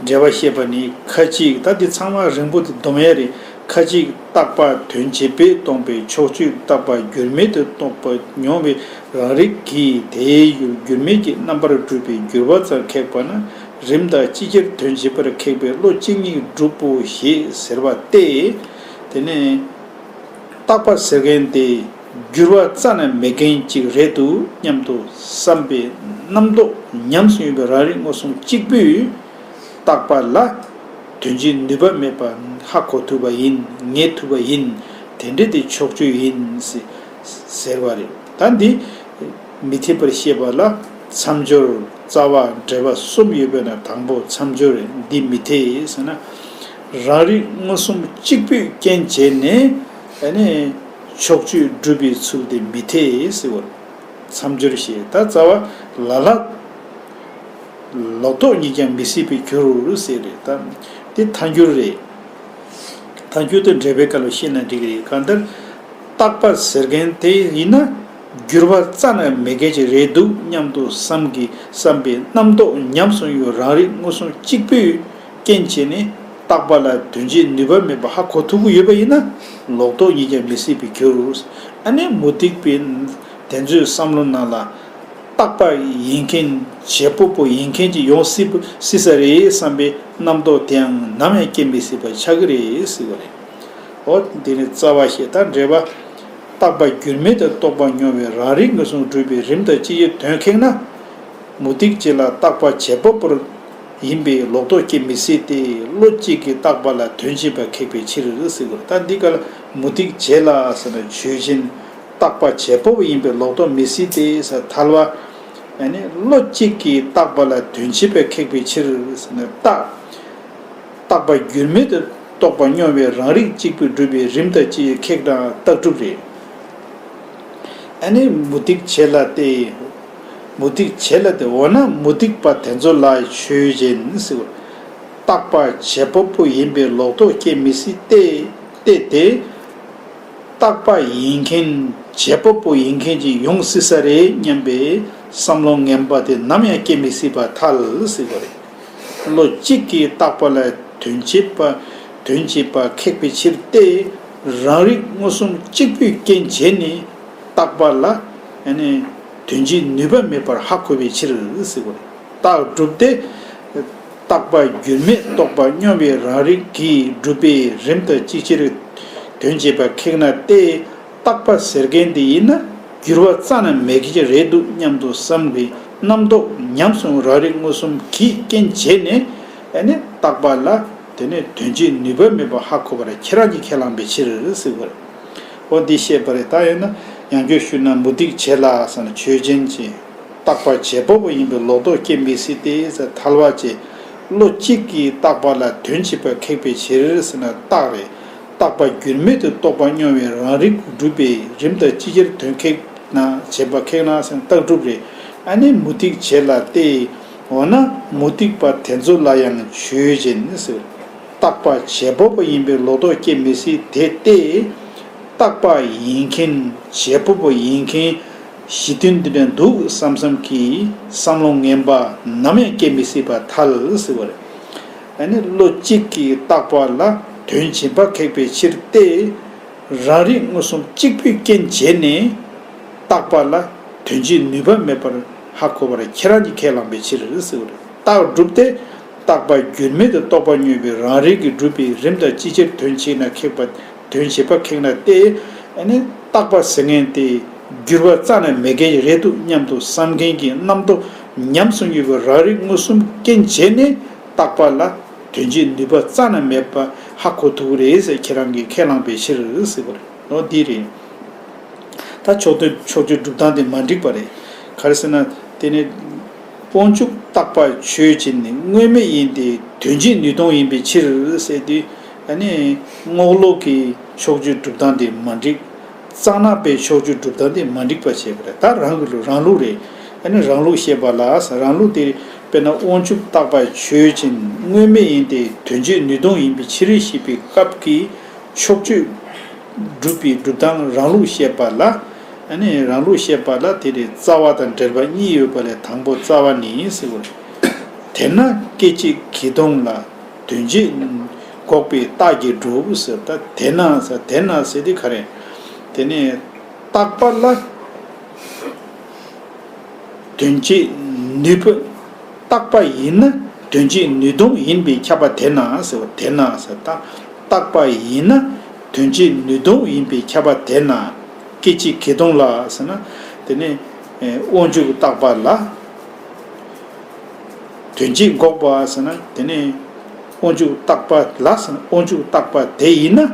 འགྲེལ་པ་བཤད་པ་ནི། ཁ་ཅིག་ད་འདི་ཚང་མ་རིང་པོ་དེ་སྡོམ་ཡས་རེད། ཁ་ཅིག་རྟག་པ་དོན་བྱེད་པས་སྟོང་པའི་ཕྱོགས་ཆོས་རྟག་པ་འགྱུར་མེད་དུ་རྟོགས་པ་མྱོང་བའི་རང་རིག་གིས་དེའི་ཡུལ་འགྱུར་མེད་ཀྱི་རྣམ་པར་གྲུབ་པའི་འགྱུར་བ་ཙམ་ཁེགས་པ་ན། རིམ་དང་ཅི་ཕྱིར་དོན་བྱེད་པར་ཁེགས་པའི་བློ་གཅིག་ཉིད་གྲུབ་བོ་ཞེས་ཟེར་བ་སྟེ། དེ་ནས་རྟག་པ་ཟེར་མཁན་དེ་འགྱུར་བ་རྩ་ནས་མེད་མཁན་ཅིག་རེད་འདུག་སྙམ་དུ་བསམ་པའི་རྣམ་རྟོག་ཉམས་སུ་ཡོད་པའི་རང་རིག་མངོན་སུམ་གཅིག་པུས་རྟག་པ་ལ་དོན་བྱེད་ནུས་པ་མེད་པ་ཧ་གོ་ཐུབ་པ་ཡིན། ངེས་ཐུབ་པ་ཡིན། དེ་འདྲ་དེ་ཕྱོགས་ཆོས་ཡིན་ཟེ་ཟེར་བ་རེད། ད་འདི་མི་འཐད་པར་བཤད་པ་ལ་མཚམས་སྦྱོར། རྩ་བ། འགྲེལ་པ་གསུམ་ཡོད་པའི་ནང་དང་པོ་མཚམས་སྦྱོར་རེད། འདི་མི་འཐད་ཟེར་ན། རང་རིག་མངོན་སུམ་གཅིག་པུས་རྐྱེན་བྱས་ནས་ཨ་ནི་ཕྱོགས་ཆོས་སྒྲུབ་པའི་ཚུལ་དེ་མི་འཐད་ཟེར་བ་རེད། མཚམས་སྦྱོར་ཞེས། ད་རྩ་བ། ལ་ལ་ལོག་རྟོག་ཉིད་ཀྱང་མི་སྲིད་པའི་རྒྱུར་ཟེར་རེད། ད་འདི་ཐལ་འགྱུར་རེད། ཐལ་འགྱུར་དེ་འགྲེལ་པའི་སྐབས་ལ་བཤད་ན་འགྲིག་གི་རེད། གང་ལྟར་རྟག་པ་ཟེར་མཁན་དེ་ཡིན་ན་འགྱུར་བ་རྩ་ནས་མེད་མཁན་ཅིག་རེད་འདུག་སྙམ་དུ་བསམ་གྱི་བསམ་པའི་རྣམ་རྟོག་ཉམས་སུ་ཡོད་རང་རིག་མངོན་སུམ་གཅིག་པུས་རྐྱེན་བྱས་ནས་རྟག་པ་ལ་དོན་བྱེད་ནུས་པ་མེད་པ་ཧ་གོ་ཐུབ་ཀྱི་ཡོད་པ་ཡིན་ན། ལོག་རྟོག་ཉིད་ཀྱང་མི་སྲིད་པའི་རྒྱུར། ཨ་ནི་མུ་སྟེགས་པའི་དེ་ཚོའི་བསམ་བློ་ནང་ལ། རྟག་པ་ཡིན་མཁན་བྱེད་པ་པོ་ཡིན་མཁན་ཅིག་ཡོང་སྲིད་པ་སྲིད་ས་རེད་བསམ་པའི་རྣམ་རྟོག་དེའང་ནམ་ཡང་སྐྱེ་མི་སྲིད་པ་ཆགས་ཀྱི་རེད་ཟེར་བ་རེད། འོ་དེ་ནི་རྩ་བ་ཞེས། ད་འགྲེལ་པ། རྟག་པ་འགྱུར་མེད་དུ་རྟོགས་པ་མྱོང་བའི་རང་རིག་མངོན་སུམ་གྲུབ་པའི་རིམ་དང་ཅི་ཡི་དོན་ཁེགས་ན། མུ་སྟེགས་བྱེད་ལ་རྟག་པ་བྱེད་པ་པོར་ཡིན་པའི་ལོག་རྟོག་སྐྱེ་མི་སྲིད་དེ། བློ་གཅིག་གིས་རྟག་པ་ལ་དོན་བྱེད་པ་ཁེགས་པའི་ཕྱིར་ཟེར་དགོས། ད་འདི་ག་ལ་མུ་སྟེགས་བྱེད་ལ་ཟེར་ན་ཆོས་ཅན། རྟག་པ་བྱེད་པ་པོ་ཡིན་པའི་ལོག་རྟོག་མི་སྲིད་དེ་ཟེར་ཐལ་བ། ཨ་ནི་བློ་གཅིག་གིས་རྟག་པ་ལ་དོན་བྱེད་པ་ཁེགས་པའི་ཕྱིར་ཟེར་ན་རྟག་རྟག་པ་འགྱུར་མེད་དུ་རྟོགས་པ་མྱོང་བའི་རང་རིག་གཅིག་པུས་གྲུབ་པའི་རིམ་དང་ཅི་ཡི་ཁེགས་དང་རྟགས་གྲུབ་རེད། ཨ་ནི་མུ་སྟེགས་བྱེད་ལ་སྟེ། མུ་སྟེགས་བྱེད་ལ་སྟེ། འོ་ན་མུ་སྟེགས་པ་དེ་ཚོ་ལ་ཆོས་ཅན་ཟེར། རྟག་པ་བྱེད་པ་པོ་ཡིན་པའི་ལོག་རྟོག་སྐྱེ་མི་སྲིད་དེ། སྟེ་དེ། རྟག་པ་ཡིན་མཁན་བྱེད་པ་པོ་ཡིན་མཁན་ཅིག་ཡོང་སྲིད་ས་རེད་སྙམ་པའི་བསམ་བློ་ངན་པ་དེ་ནམ་ཡང་སྐྱེ་མི་སྲིད་པར་ཐལ་ཟེར་བ་རེད། བློ་གཅིག་གིས་རྟག་པ་ལ་དོན་བྱེད་པ་དོན་བྱེད་པ་ཁེགས་པའི་ཕྱིར་ཏེ། རང་རིག་མངོན་སུམ་གཅིག་པུས་རྐྱེན་བྱས་ནས་རྟག་པ་ལ་ཨ་ནི་དོན་བྱེད་ནུས་པ་མེད་པར་ཧ་གོ་བའི་ཕྱིར་ཟེར་བ་རེད། རྟགས་གྲུབ་སྟེ། རྟག་པ་འགྱུར་མེད་རྟོགས་པ་མྱོང་བའི་རང་རིག་གིས་གྲུབ་པའི་རིམ་དང་ཅི་ཕྱིར་དོན་བྱེད་པ་ཁེགས་ན་སྟེ། རྟག་པ་ཟེར་མཁན་འདི་ཡིན་ན་འགྱུར་བ་རྩ་ནས་མེད་མཁན་ཅིག་རེད་འདུག་སྙམ་དུ་བསམ་པའི་རྣམ་རྟོག་ཉམས་སུ་རང་རིག་མངོན་སུམ་གྱིས་རྐྱེན་བྱས་ནས་ཨ་ནི་རྟག་པ་ལ་དེ་ནས་དོན་བྱེད་ནུས་པ་མེད་པ་ཧ་གོ་བར་ཁྱེད་རང་གིས་ཁས་བླངས་པའི་ཕྱིར་ཟེར་བ་རེད། འོ་འདི་བཤད་པ་རེད། ད་ཡོད་ན་ཡང་བསྐྱར་ཞུས་ན་མུ་སྟེགས་བྱེད་ལ་ཟེར་ན་ཆོས་ཅན་གྱི། རྟག་པ་བྱེད་པ་པོ་ཡིན་པའི་ལོག་རྟོག་སྐྱེ་མི་སྲིད་དེ་ཟེར་ཐལ་བ་བཅས། བློ་གཅིག་གིས་རྟག་པ་ལ་དོན་བྱེད་པ་ཁེགས་པའི་ཕྱིར་ཟེར་ན་རྟགས་རེད། རྟག་པ་འགྱུར་མེད་དུ་རྟོགས་པ་མྱོང་བའི་རང་རིག་གྲུབ་པའི་རིམ་དང་ཅི་ཕྱིར་དོན་ཁེགས་ན་བྱེད་པ་ཁེགས་ན་ཟེར་ན་རྟགས་གྲུབ་རེད། ཨ་ནི་མུ་སྟེགས་བྱེད་ལ་སྟེ། འོ་ན་མུ་སྟེགས་པ་དེ་ཚོ་ལ་ཡང་ཆོས་ཅན་ཟེར། རྟག་པ་བྱེད་པ་པོ་ཡིན་པའི་ལོག་རྟོག་སྐྱེ་མི་སྲིད་དེ་སྟེ། རྟག་པ་ཡིན་མཁན་བྱེད་པ་པོ་ཡིན་མཁན་གཞི་མཐུན་འདི་འདྲ་འདུག་བསམ་བསམ་གྱི་བསམ་བློ་ངན་པ་ནམ་ཡང་སྐྱེ་མི་སྲིད་པར་ཐལ་ཟེར་བ་རེད། ཨ་ནི་བློ་གཅིག་གིས་རྟག་པ་ལ་དོན་བྱེད་པ་ཁེགས་པའི་ཕྱིར་ཏེ། རང་རིག་མངོན་སུམ་གཅིག་པུས་རྐྱེན་བྱས་ནས་རྟག་པ་ལ་དོན་བྱེད་ནུས་པ་མེད་པར་ཧ་གོ་བར་ཁྱེད་རང་གིས་ཁས་བླངས་པའི་ཕྱིར་ཟེར་བ་རེད། རྟགས་གྲུབ་སྟེ། རྟག་པ་འགྱུར་མེད་དུ་རྟོགས་པ་མྱོང་བའི་རང་རིག་གིས་གྲུབ་པའི་རིམ་དང་ཅི་ཕྱིར་དོན་བྱེད་ན་ཁེགས་པ་དོན་བྱེད་པ་ཁེགས་ན་སྟེ། ཨ་ནི་རྟག་པ་ཟེར་མཁན་དེ་ འགྱུར་བ་རྩ་ནས་མེད་མཁན་རེད་འདུག་སྙམ་དུ་བསམ་མཁན་གྱི་རྣམ་རྟོག་ཉམས་སུ་མྱོང་བའི་རང་རིག་མངོན་སུམ་རྐྱེན་བྱས་ནས་བརྟག་པ་ལ་དོན་བྱེད་ནུས་པ་རྩ་ནས་མེད་པ་ཧ་གོ་ཐུབ་ཀྱི་རེད་ཟེར། ཁྱེད་རང་གིས་ཁས་བླངས་པའི་ཕྱིར་ཟེར་བ་རེད། འོ་འདི་རེད། ད་ཕྱོགས་དོན་ཕྱོགས་ཆོས་སྒྲུབ་སྟངས་དེ་མ་འགྲིག་པ་རེད། ག་རེ་ཟེར་ན། དེ་ནི་དབང་ཕྱུག་བརྟག་པ་ཆོས་ཅན་ནི་དངོས་མེད་ཡིན་ཏེ་དོན་བྱེད་ནུས་སྟོང་ཡིན་པའི་ཕྱིར་ཟེར་དུས། ཨ་ནི་རྔོག་ལོག་གི་ཕྱོགས་ཆོས་སྒྲུབ་སྟངས་དེ་མ་འགྲིག་རྩ་ནག་པའི་ཕྱོགས་ཆོས་སྒྲུབ་སྟངས་དེ་མ་འགྲིག་པ་བྱས་པ་རེད། ད་རང་གི་ལུགས་རང་ལུགས་རེད། ཨ་ནི་རང་ལུགས་བཤད་པ་ལ་ཟེར། རང་ལུགས་དེ་དཔེར་ན་དབང་ཕྱུག་བརྟག་པ་ཆོས་ཅན་དངོས་མེད་ཡིན་ཏེ་དོན་བྱེད་ནུས་སྟོང་ཡིན་པའི་ཕྱིར་ཞེས་པའི་སྐབས་ཀྱི་ཕྱོགས་ཆོས་སྒྲུབ་པའི་སྒྲུབ་སྟངས་རང་ལུགས་བཤད་པ་ལ། ཨ་ནི་རང་ལུགས་བཤད་པ་ལ་དེ་ལས་རྩ་བ་དང་འགྲེལ་པ་གཉིས་ཡོད་པ་ལས་དང་པོ་རྩ་བ་ནི་ཟེར་བ་རེད། དེས་ན་སྐད་ཅིག་གིས་སྟོང་ལ་དོན་བྱེད་འགོག་པའི་རྟགས་ཀྱིས་གྲུབ་ཟེར། ད་དེས་ན་ཟེར། དེས་ན་ཟེར་དེ་ག་རེ། དེ་ནས་བརྟག་པ་ལ་དོན་བྱེད་ནུས་པ། བརྟག་པ་ཡིན་ན་དོན་བྱེད་ནུས་སྟོང་ཡིན་པས་ཁྱབ་པ་དེས་ན་ཟེར་བ། དེས་ན་ཟེར། ད་བརྟག་པ་ཡིན་ན་དོན་བྱེད་ནུས་སྟོང་ཡིན་པས་ཁྱབ་པ་དེས་ན། སྐད་ཅིག་གིས་སྟོང་ལ་ཟེར་ན། དེ་ནས་དབང་ཕྱུག་བརྟག་པ་ལ་དོན་བྱེད་འགོག་པ་ཟེར་ན། དེ་ནས་དབང་ཕྱུག་བརྟག་པ་ལ་ཟེར་ན། དབང་ཕྱུག་བརྟག་པ་དེ་ཡིན་ན་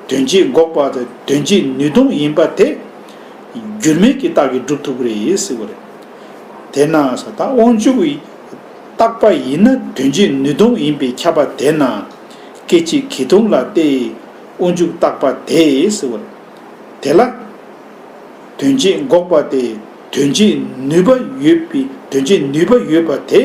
དོན་བྱེད་འགོག་པ་དེ་དོན་བྱེད་ནུས་སྟོང་ཡིན་པ་དེ་འགྱུར་མེད་ཀྱི་རྟགས་ཀྱིས་སྒྲུབ་ཐུབ་ཀྱི་རེད་ཟེར་བ་རེད། དེས་ན་ཟེར། ད་དབང་ཕྱུག་བརྟག་པ་ཡིན་ན་དོན་བྱེད་ནུས་སྟོང་ཡིན་པས་ཁྱབ་པ་དེས་ན། སྐད་ཅིག་གིས་སྟོང་ལ་སྟེ། དབང་ཕྱུག་བརྟག་པ་དེ་ཟེར་བ་རེད། དེ་ལ་དོན་བྱེད་འགོག་པ་སྟེ། དོན་བྱེད་ནུས་པ་ཡོད་པའི། དོན་བྱེད་ནུས་པ་ཡོད་པ་དེ་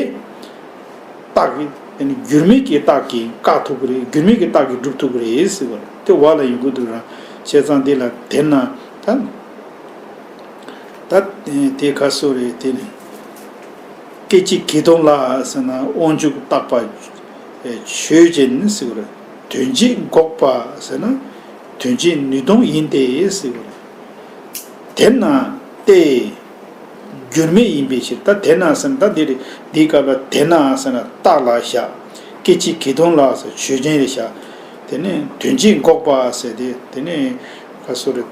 རྟགས་ཀྱིས། འགྱུར་མེད་ཀྱི་རྟགས་ཀྱིས་བཀག་ཐུབ་ཀྱི་རེད། འགྱུར་མེད་ཀྱི་རྟགས་ཀྱིས་སྒྲུབ་ཐུབ་ཀྱི་རེད་ཟེར་བ་རེད། དེ་བ་ལ་ཡོང་གི་འདུག་ར། བྱས་ཙང་འདི་ལ་དེས་ན་ད། ད་དེ་ག་སོ་རེད། དེ་ནི་སྐད་ཅིག་གིས་སྟོང་ལ་ཟེར་ན་དབང་ཕྱུག་བརྟག་པ་ཆོས་ཅན་ཟེར་བ་རེད། དོན་བྱེད་འགོག་པ་ཟེར་ན་དོན་བྱེད་ནུས་སྟོང་ཡིན་ཏེ་ཟེར་བ་རེད། དེས་ན་སྟེ། འགྱུར་མེད་ཡིན་པའི་ཕྱིར། ད་དེས་ན་ཟེར་ན་ད་འདི་རེད། འདིའི་སྐབས་ལ་དེས་ན་ཟེར་ན་རྟགས་ལ་བཞག་སྐད་ཅིག་གིས་སྟོང་ལ་ཟེར་ཆོས་ཅན་ལ་བཞག་དེ་ནས་དོན་བྱེད་འགོག་པ་ཟེར་ཏེ། དེ་ནས་ག་སོ་རེད།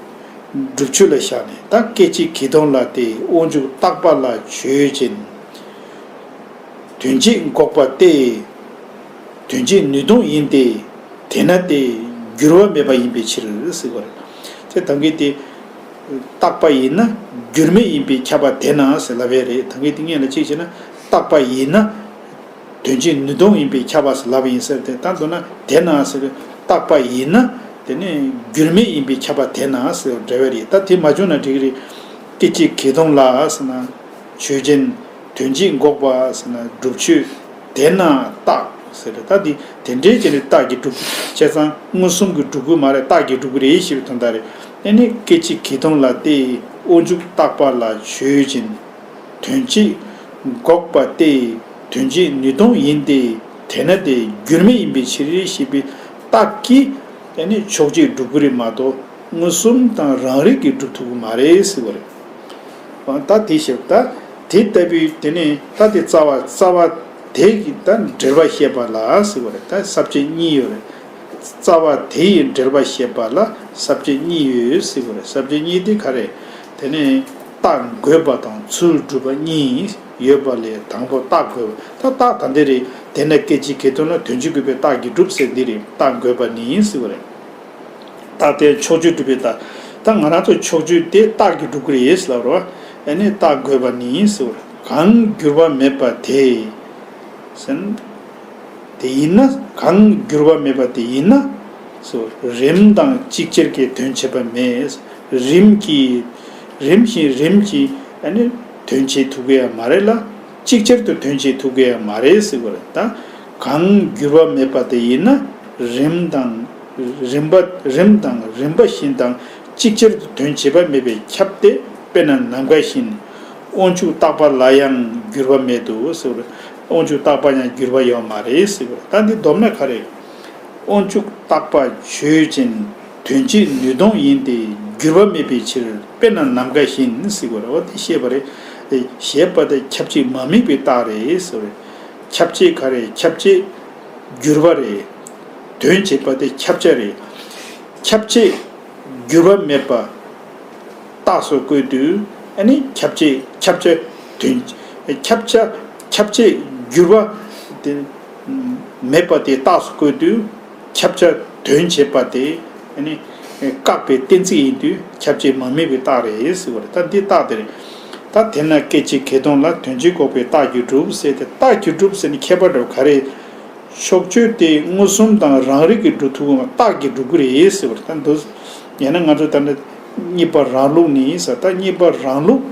སྒྲུབ་ཆོས་ལ་བཞག་ནས། ད་སྐད་ཅིག་གིས་སྟོང་ལ་སྟེ། དབང་ཕྱུག་བརྟག་པ་ལ་ཆོས་ཅན། དོན་བྱེད་འགོག་པ་སྟེ། དོན་བྱེད་ནུས་སྟོང་ཡིན་ཏེ། དེས་ན་སྟེ། འགྱུར་བ་མེད་པ་ཡིན་པའི་ཕྱིར་ཟེར་བ་རེད། དེ་ད་གིན་དེ་བརྟག་པ་ཡིན་ན་འགྱུར་མེད་ཡིན་པས་ཁྱབ་པ་དེས་ན་ཟེར་ལབ་པ་རེད། ད་གིན་དེ་སྔོན་ལ་གཅིག་བྱས་ན་བརྟག་པ་ཡིན་ན་དོན་བྱེད་ནུས་སྟོང་ཡིན་པས་ཁྱབ་པ་ཟེར་ལབ་པ་ཡིན་ཟེར་ཏེ། ད་མདོར་ན་དེས་ན་ཟེར་བརྟག་པ་ཡིན་ན་དེ་ནི་འགྱུར་མེད་ཡིན་པས་ཁྱབ་པ་དེས་ན་ཟེར་འགྲེལ་བ་རེད། ད་དེ་མ་བྱུང་ན་འགྲིག་གི་རེད། སྐད་ཅིག་གིས་སྟོང་ལ་ཟེར་ན་ཆོས་ཅན། དོན་བྱེད་འགོག་པ་ཟེར་ན་སྒྲུབ་ཆོས། དེས་ན་རྟགས་ཟེར། ད་འདི་དེ་འདྲའི་ཅན་ནི་རྟགས་ཀྱིས་སྒྲུབ། བྱས་ཙང་མངོན་སུམ་གྱིས་སྒྲུབ་ཀྱི་མ་རེད། རྟགས་ཀྱིས་སྒྲུབ་ཀྱི་རེད་ཞེས་པའི་དོན་དག་རེད། ཨ་ནི་སྐད་ཅིག་གིས་སྟོང་ལ་སྟེ། དབང་ཕྱུག་བརྟག་པ་ལ་ཆོས་ཅན། དོན་བྱེད་འགོག་པ་སྟེ། དོན་བྱེད་ནུས་སྟོང་ཡིན་ཏེ། དེས་ན་སྟེ་འགྱུར་མེད་ཡིན་པའི་ཕྱིར་ཞེས་པའི་རྟགས་ཀྱིས་ཨ་ནི་ཕྱོགས་གཅིག་སྒྲུབ་ཀྱི་རེད་མ་གཏོགས་མངོན་སུམ་དང་རང་རིག་གིས་སྒྲུབ་ཐུབ་ཀྱི་མ་རེད་ཟེར་བ་རེད། ད་དེ་བཤད། ད་དེ་ལྟ་བུའི་དེ་ནས་ད་དེ་རྩ་བ་རྩ་བ་དེ་གི་ད་འགྲེལ་པ་བཤད་པ་ལ་ཟེར་བ་རེད། ད་ས་བཅད་གཉིས་ཡོད་རེད། རྩ་བ་དེ་ཡི་འགྲེལ་པ་བཤད་པ་ལ་ས་བཅད་གཉིས་ཡོད་ཟེར་བ་རེད། ས་བཅད་གཉིས་དེ་ག་རེ། དེ་ནས་རྟགས་འགོད་པ་དང་ཚུལ་སྒྲུབ་པ་གཉིས་ཡོད་པ་ལས་དང་པོ་རྟགས་འགོད་པ། ད་རྟགས་ད་འདི་རེད། དེས་ན་སྐད་ཅིག་གིས་སྟོང་ལ་དོན་བྱེད་འགོག་པའི་རྟགས་ཀྱིས་སྒྲུབ་ཟེར་འདི་རེད། རྟགས་འགོད་པ་ནི་ཟེར་བ་རེད། རྟགས་དེ་ཕྱོགས་ཆོས་སྒྲུབ་པའི་རྟགས། ད་ང་རང་ཚོ་ཕྱོགས་ཆོས་དེ་རྟགས་ཀྱིས་སྒྲུབ་ཀྱི་རེད་ཟེར་ལབ་རོ། ཨ་ནི་རྟགས་འགོད་པ་ནི་ཟེར་བ། གང་འགྱུར་བ་མེད་པ་དེ། ཟེར་ན། དེ་ཡིན་ན། གང་འགྱུར་བ་མེད་པ་དེ་ཡིན་ན། ཟེར་བ། རིམ་དང་ཅིག་ཅར་གྱིས་དོན་བྱེད་པ་མེད། རིམ་གྱིས། རིམ་བཞིན་རིམ་གྱིས་ཨ་ནི་དོན་བྱེད་ཐུབ་ཀྱི་ཡང་མ་རེད་ལ། ཅིག་ཅར་དུ་དོན་བྱེད་ཐུབ་ཀྱི་ཡང་མ་རེད་ཟེར་བ་རེད། ད་གང་འགྱུར་བ་མེད་པ་དེ་ཡིན་ན་རིམ་དང་། རིམ་པ། རིམ་དང་རིམ་པ་བཞིན་དང་ཅིག་ཅར་དུ་དོན་བྱེད་པ་མེད་པས་ཁྱབ་སྟེ། དཔེར་ན་ནམ་མཁའ་བཞིན། དབང་ཕྱུག་བརྟག་པ་ལ་ཡང་འགྱུར་བ་མེད་དོ་ཟེར་བ་རེད། དབང་ཕྱུག་བརྟག་པ་ཡང་འགྱུར་བ་ཡོད་མ་རེད་ཟེར་བ་རེད། ད་འདི་བསྡོམས་ན་ག་རེ། དབང་ཕྱུག་བརྟག་པ་ཆོས་ཅན། དོན་བྱེད་ནུས་སྟོང་ཡིན་ཏེ་འགྱུར་བ་མེད་པའི་ཕྱིར། དཔེར་ན་ནམ་མཁའ་བཞིན་ཟེར་བ་རེད། འོ་དེ་བཤད་པ་རེད། ཞེས་པ་དེ་ཁྱབ་བྱེད་མ་དམིགས་པའི་རྟགས་རེད་ཟེར་བ་རེད། ཁྱབ་བྱེད་ག་རེ། ཁྱབ་བྱེད་འགྱུར་བ་རེད། དོན་བྱེད་པ་དེ་ཁྱབ་བྱ་རེད། ཁྱབ་བྱེད་འགྱུར་བ་མེད་པ། རྟགས་སུ་བཀོད་དུས་ཨ་ནི་ཁྱབ་བྱེད་ཁྱབ་བྱ་དོན་ཁྱབ་བྱ་ཁྱབ་བྱེད་འགྱུར་བ་དེ་མེད་པ་དེ་རྟགས་སུ་བཀོད་དུས། ཁྱབ་བྱ་དོན་བྱེད་པ་དེ་ནི་བཀག་པའི་གཏན་ཚིགས་ཡིན་དུས་ཁྱབ་བྱེད་མ་དམིགས་པའི་རྟགས་རེད་ཟེར་བ་རེད། ད་འདི་རྟགས་དེ་རེད། ད་དེས་ན་སྐད་ཅིག་གིས་སྟོང་ལ་དོན་གཅིག་འགོག་པའི་རྟགས་ཀྱིས་གྲུབ་ཟེར་ཏེ། རྟགས་ཀྱིས་གྲུབ་ཟེར་ནས་ཁྱད་པར་འདྲ་བོ་ག་རེ། ཕྱོགས་ཆོས་དེ་མངོན་སུམ་དང་རང་རིག་གིས་སྒྲུབ་ཐུབ་པ་རྟགས་ཀྱིས་གྲུབ་ཀྱི་རེད་ཟེར་བ་རེད། ད་འདི་ཡང་ན་ང་ཚོ་ད་ནི་གཉིས་པ་རང་ལུགས་ནི་ཟེར། ད་གཉིས་པ་རང་ལུགས་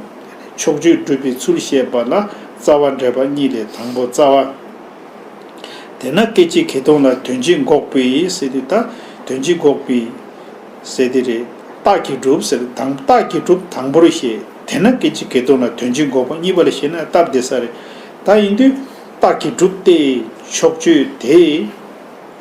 ཕྱོགས་ཆོས་སྒྲུབ་པའི་ཚུལ་བཤད་པ་ལ་རྩ་བ་འགྲེལ་པ་གཉིས་ལས་དང་པོ་རྩ་བ། དེས་ན་སྐད་ཅིག་གིས་སྟོང་ལ་དོན་གཅིག་འགོག་པའི་ཟེར་དེ། ད་དོན་གཅིག་འགོག་པའི་ཟེར་དེ་རེད། རྟགས་ཀྱིས་གྲུབ་ཟེར། དང་རྟགས་ཀྱིས་གྲུབ་དང་པོར་བཤད། དེས་ན་སྐད་ཅིག་གིས་སྟོང་ལ་དོན་གཅིག་འགོག་པ། གཉིས་པ་ལ་བཤད་ན་སྟབས་བདེ་ས་རེད། ད་ཡིན་དུས་རྟགས་ཀྱིས་གྲུབ་སྟེ་ཕྱོགས་ཆོས་དེ་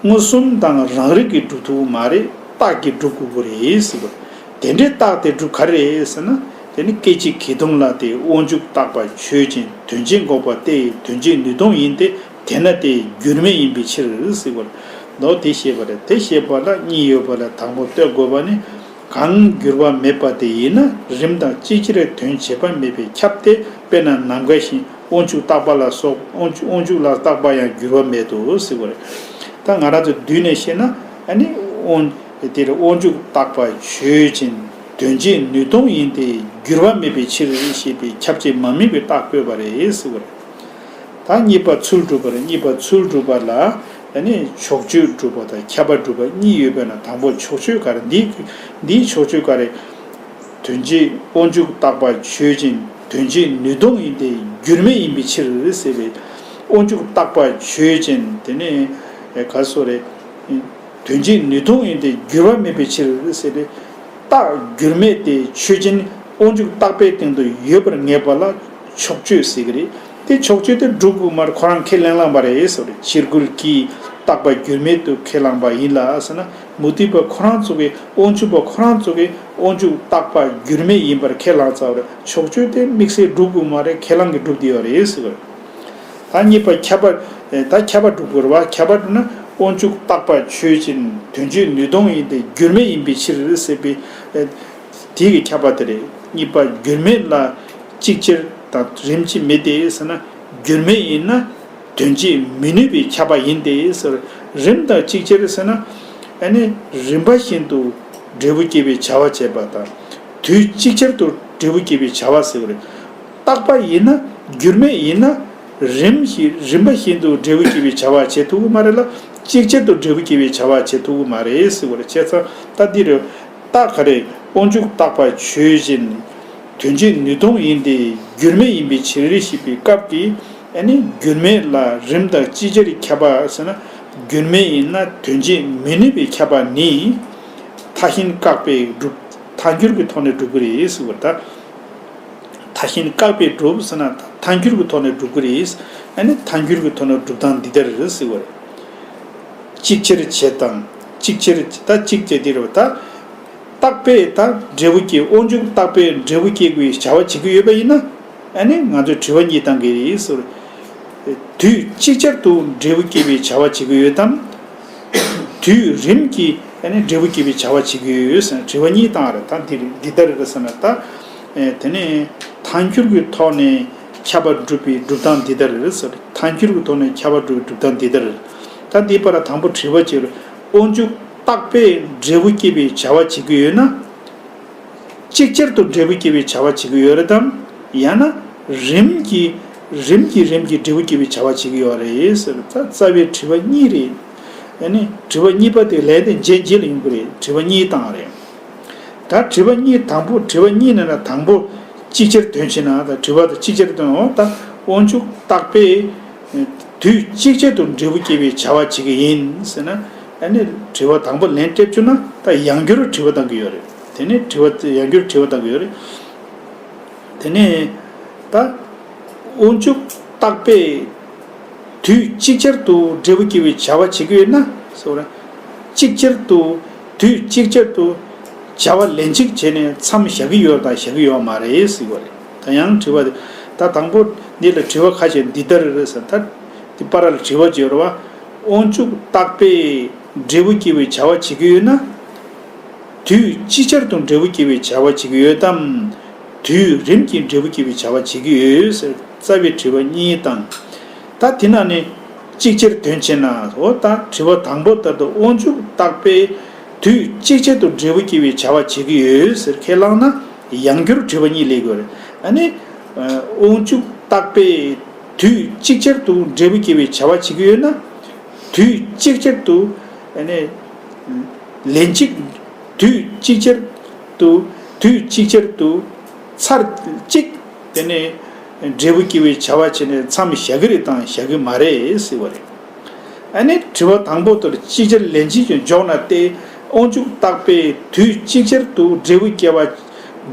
མངོན་སུམ་དང་རང་རིག་གིས་སྒྲུབ་ཐུབ་ཀྱི་མ་རེད། རྟགས་ཀྱིས་སྒྲུབ་དགོས་ཀྱི་རེད་ཟེར་བ། དེ་འདྲའི་རྟགས་དེ་གྲུབ་ག་རེ་རེད་ཟེར་ན། དེ་ནི་སྐད་ཅིག་གིས་སྟོང་ལ་དེ་དབང་འཇུག་རྟག་པ་ཆོས་ཅན། དོན་གཅིག་འགོག་པ་སྟེ་དོན་གཅིག་ནུས་སྟོང་ཡིན་ཏེ། དེས་ན་དེ་འགྱུར་མེད་ཡིན་པའི་ཕྱིར་ཟེར་བ་རེད། མདོར་དེ་བཤད་པ་རེད། དེ་བཤད་པ་ལ་གཉིས་ཡོད་པ་ལ་དང་པོ་ལྟོས་དགོས་པ་ནི། གང་འགྱུར་བ་མེད་པ་དེ་ཡིན་ན་རིམ་དང་ཅིག་ཅར་དོན་བྱེད་པ་མེད་པས་ཁྱབ་སྟེ། དཔེར་ན་ནམ་མཁའ་བཞིན་དབང་ཕྱུག་རྟག་པ་ལ་སོགས་དབང་ཕྱུག་དབང་ཕྱུག་ལ་རྟག་པ་ཡང་འགྱུར་བ་མེད་དོ་ཟེར་བ་རེད། ད་ང་རང་ཚོ་བསྡུས་ནས་བཤད་ན་ཨ་ནི་དབང་དེར་དབང་ཕྱུག་རྟག་པ་ཆོས་ཅན། དོན་གཅིག་ནུས་སྟོང་ཡིན་ཏེ་འགྱུར་བ་མེད་པའི་ཕྱིར་ཞེས་པའི་ཁྱབ་བྱེད་མ་དམིགས་པའི་རྟགས་བཀོད་པ་རེད་ཟེར་བ་རེད། ད་གཉིས་པ་ཚུལ་སྒྲུབ་པ་རེད། གཉིས་པ་ཚུལ་སྒྲུབ་པ་ལ་ཨ་ནི་ཕྱོགས་ཆོས་སྒྲུབ་པ་དང་ཁྱབ་པ་སྒྲུབ་པ་གཉིས་ཡོད་པས་ན། དང་པོ་ཕྱོགས་ཆོས་ག་རེ། འདིའི་འདིའི་ཕྱོགས་ཆོས་ག་རེ། དོན་གཅིག་དབང་ཕྱུག་རྟག་པ་ཆོས་ཅན། དོན་གཅིག་ནུས་སྟོང་ཡིན་ཏེ་འགྱུར་མེད་ཡིན་པའི་ཕྱིར་ཟེར་བའི། དབང་ཕྱུག་རྟག་པ་ཆོས་ཅན། དེ་ནི་ག་སོ་རེད། དོན་གཅིག་ནུས་སྟོང་ཡིན་ཏེ་འགྱུར་བ་མེད་པའི་ཕྱིར་ཟེར་བའི། རྟགས་འགྱུར་མེད་དེ་ཆོས་ཅན། དབང་ཕྱུག་རྟག་པའི་སྟེང་དུ་ཡོད་པར་ངེས་པ་ལ་ཕྱོགས་ཆོས་ཟེར་གྱི་རེད། དེ་ཕྱོགས་ཆོས་དེ་སྒྲུབ་དགོས་མ་རེད། ཁོ་རང་ཁས་ལེན་ལངས་པ་རེད་ཟེར་བ་རེད། ཕྱིར་རྒོལ་གྱིས་རྟག་པ་འགྱུར་མེད་དུ་ཁས་བླངས་པ་ཡིན་ལ་ཟེར་ན། མུ་སྟེགས་པ་ཁོ་རང་ཚོ་གིས། དབང་ཕྱུག་པ་ཁོ་རང་ཚོ་གིས་དབང་ཕྱུག་རྟག་པ་འགྱུར་མེད་ཡིན་པར་ཁས་བླངས་ཚར་བ་རེད། ཕྱོགས་ཆོས་དེ་དམིགས་བསལ་སྒྲུབ་དགོས་མ་རེད། ཁས་བླངས་ཀྱིས་སྒྲུབ་བསྡད་ཡོད་རེད་ཟེར་བ་རེད། ད་གཉིས་པ་ཁྱབ་པ། ད་ཁྱབ་པ་སྒྲུབ་དགོས་རེད་བ། ཁྱབ་པ་སྒྲུབ་ན་དབང་ཕྱུག་རྟག་པ་ཆོས་ཅན། དོན་གཅིག་ནུས་སྟོང་ཡིན་ཏེ་འགྱུར་མེད་ཡིན་པའི་ཕྱིར་ཟེར་བའི། དེ་གི་ཁྱབ་པ་དེ་རེད། གཉིས་པ་འགྱུར་མེད་ལ་ཅིག་ཅར་དང་རིམ་གྱིས་མེད་དེ་ཟེར་ན། འགྱུར་མེད་ཡིན་ན་དོན་གཅིག་མི་ནུས་པའི་ཁྱབ་པ་ཡིན་ཏེ་ཟེར། རིམ་དང་ཅིག་ཅར་ཟེར་ན། ཨ་ནི་རིམ་པ་བཞིན་དུ་འབྲས་བུ་སྐྱེ་བའི་བྱ་བ་བྱེད་པ་དང་། དུས་ཅིག་ཅར་དུ་འབྲས་བུ་སྐྱེ་བའི་བྱ་བ་ཟེར་བ་རེད། རྟག་པ་ཡིན་ན། འགྱུར་མེད་ཡིན་ན། རིམ་བཞིན་རིམ་པ་བཞིན་དུ་འབྲས་བུ་སྐྱེ་བའི་བྱ་བ་བྱེད་ཐུབ་ཀྱི་མ་རེད་ལ། ཅིག་ཅར་དུ་འབྲས་བུ་སྐྱེ་བའི་བྱ་བ་བྱེད་ཐུབ་ཀྱི་མ་རེད་ཟེར་བ་རེད། བྱས་ཙང་ད་འདི་རེད། རྟགས་ག་རེ། དབང་ཕྱུག་རྟག་པ་ཆོས་ཅན། དོན་གཅིག་ནུས་སྟོང་ཡིན་ཏེ་འགྱུར་མེད་ཡིན་པའི་ཕྱིར་ཞེས་པའི་སྐབས་ཀྱི། ཨ་ནི་འགྱུར་མེད་ལ་རིམ་དང་ཅིག་ཅར་ཁྱབ་པ་ཟེར་ན། འགྱུར་མེད་ཡིན་ན་དོན་གཅིག་མི་ནུས་པའི་ཁྱབ་པ་ནི། མཐའ་གཞན་བཀག་པས་སྒྲུབ། ཐལ་འགྱུར་གྱི་ཐོག་ནས་སྒྲུབ་ཀྱི་རེད་ཟེར་བ་རེད་ད། མཐའ་གཞན་བཀག་པས་སྒྲུབ་ཟེར་ན་ཐལ་འགྱུར་གྱི་ཐོག་ནས་སྒྲུབ་ཀྱི་རེད། ཨ་ནི་ཐལ་འགྱུར་གྱི་ཐོག་ནས་སྒྲུབ་སྟངས་འདི་ལྟར་རེད་ཟེར་བ་རེད། ཅིག་ཅར་བྱེད་དང་། ཅིག་ཅར་ད་ཅིག་ཅར་འདི་རེད་བ་ད། རྟག་པས་ད་འབྲས་བུ་སྐྱེ། དབང་ཕྱུག་རྟག་པས་འབྲས་བུ་སྐྱེ་དགོས་པའི་བྱ་བ་བྱེད་ཀྱི་ཡོད་པ་ཡིན་ན། ཨ་ནི་ང་ཚོས་དྲི་བ་གཉིས་བཏང་གི་རེད་ཟེར། དུས་ཅིག་ཅར་དུ་འབྲས་བུ་སྐྱེ་བའི་བྱ་བ་བྱེད་ཀྱི་ཡོད་དམ། དུས་རིམ་གྱིས་ཨ་ནི་འབྲས་བུ་སྐྱེ་བའི་བྱ་བ་བྱེད་ཀྱི་ཡོད་ཟེར་དྲི་བ་གཉིས་བཏང་བ་རེད། ད་འདི་རེད། འདི་ལྟར་རེད་ཟེར་ན་ད། ཨེ་དེ་ནས་ཐལ་འགྱུར་གྱི་ཐོག་ནས་ཁྱབ་པ་སྒྲུབ་པའི་སྒྲུབ་སྟངས་འདི་ལྟར་རེད་ཟེར། ཐལ་འགྱུར་གྱི་ཐོག་ནས་ཁྱབ་པ་སྒྲུབ་པའི་སྒྲུབ་སྟངས་འདི་ལྟར་རེད། ད་འདིའི་བར་ལ་དང་པོ་དྲི་བ་གཅིག་རེད། དབང་ཕྱུག་རྟག་པས་འབྲས་བུ་སྐྱེ་བའི་བྱ་བ་བྱེད་ཀྱི་ཡོད་ན། ཅིག་ཅར་དུ་འབྲས་བུ་སྐྱེ་བའི་བྱ་བ་བྱེད་ཀྱི་ཡོད་རེད་དམ། ཡང་ན་རིམ་གྱིས་རིམ་གྱིས་རིམ་གྱིས་འབྲས་བུ་སྐྱེ་བའི་བྱ་བ་བྱེད་ཀྱི་ཡོད་རེད་ཟེར། ད་རྩ་བའི་དྲི་བ་གཉིས་རེད། ཨ་ནི་དྲི་བ་གཉིས་པ་དེ་ལན་དེ་རྗེས་རྗེས་ལ་ཡོང་གི་རེད། དྲི་བ་གཉིས་བཏང་བ་རེད། ད་དྲི་བ་གཉིས་དང་པོ། དྲི་བ་གཉིས་ནང་ན་དང་པོ་ཅིག་ཅར་དོན་བྱེད་ན། ད་དྲི་བ་དང་ཅིག་ཅར་དོན། འོ་ད་དབང་ཕྱུག་རྟག་པས་དུས་ཅིག་ཅར་དུ་འབྲས་བུ་སྐྱེ་བའི་བྱ་བ་བྱེད་ཀྱི་ཡིན་ཟེར་ན། ཨ་ནི་དྲི་བ་དང་པོ་ལན་སྤྲད་བཅུག་ན་ད་ཡང་བསྐྱར་དྲི་བ་བཏང་གི་ཡོད་རེད། དེ་ནས་དྲི་བ་ཡང་བསྐྱར་དྲི་བ་བཏང་གི་ཡོད་རེད། དེ་ནས་ད་དབང་ཕྱུག་རྟག་པས་དུས་ཅིག་ཅར་དུ་འབྲས་བུ་སྐྱེ་བའི་བྱ་བ་བྱེད་ཀྱི་ཡོད་ན་ཟེར་བ་རེད། ཅིག་ཅར་དུ། དུས་ཅིག་ཅར་དུ་བྱ་བ་ལན་གཅིག་བྱས་ནས་མཚམས་བཞག་གི་ཡོད་དང་བཞག་གི་ཡོད་མ་རེད་ཟེར་བ་རེད། ད་ཡང་དྲི་བ་དེ། ད་དང་པོ་འདི་ལ་དྲི་བ་ཁ་ཤས་འདི་ལྟར་རེད་ཟེར། ད་འདི་བར་ལ་དྲི་བ་བརྗོད་རེད་བ། དབང་ཕྱུག་རྟག་པས་འབྲས་བུ་སྐྱེ་བའི་བྱ་བ་བྱེད་ཀྱི་ཡོད་ན། དུས་ཅིག་ཅར་དུ་འབྲས་བུ་སྐྱེ་བའི་བྱ་བ་བྱེད་ཀྱི་ཡོད་དམ། དུས་རིམ་གྱིས་འབྲས་བུ་སྐྱེ་བའི་བྱ་བ་བྱེད་ཀྱི་ཡོད་ཟེར་རྩ་བའི་དྲི་བ་གཉིས་དང་། ད་དེ་ནང་ནས་ཅིག་ཅར་དོན་བྱེད་ན། འོ་ད་དྲི་བ་དང་པོ་ལྟར་དུ་དབང་ཕྱུག་བརྟག་པས་དུས་ཅིག་ཅར་དུ་འབྲས་བུ་སྐྱེ་བའི་བྱ་བ་བྱེད་ཀྱི་ཡོད་ཟེར་ཁས་བླངས་ན། ཡང་བསྐྱར་དྲི་བ་གཉིས་སླེབས་ཀྱི་ཡོད་རེད། ཨ་ནི། དབང་ཕྱུག་བརྟག་པས་དུས་ཅིག་ཅར་དུ་འབྲས་བུ་སྐྱེ་བའི་བྱ་བ་བྱེད་ཀྱི་ཡོད་ན། དུས་ཅིག་ཅར་དུ། ཨ་ནི། ལན་གཅིག་དུས་ཅིག་ཅར་དུ། དུས་ཅིག་ཅར་དུ། ཚར་གཅིག་དེ་ནས་འབྲས་བུ་སྐྱེ་བའི་བྱ་བ་བྱས་ནས་མཚམས་བཞག་གི་རེད་དང་བཞག་གི་མ་རེད་ཟེར་བ་རེད། ཨ་ནི་དྲི་བ་དང་པོ་ལྟར་ཅིག་ཅར་ལན་གཅིག་ཀྱང་འཇོག་ན་སྟེ། དབང་ཕྱུག་བརྟག་པས་དུས་ཅིག་ཅར་དུ་འབྲས་བུ་སྐྱེ་བ།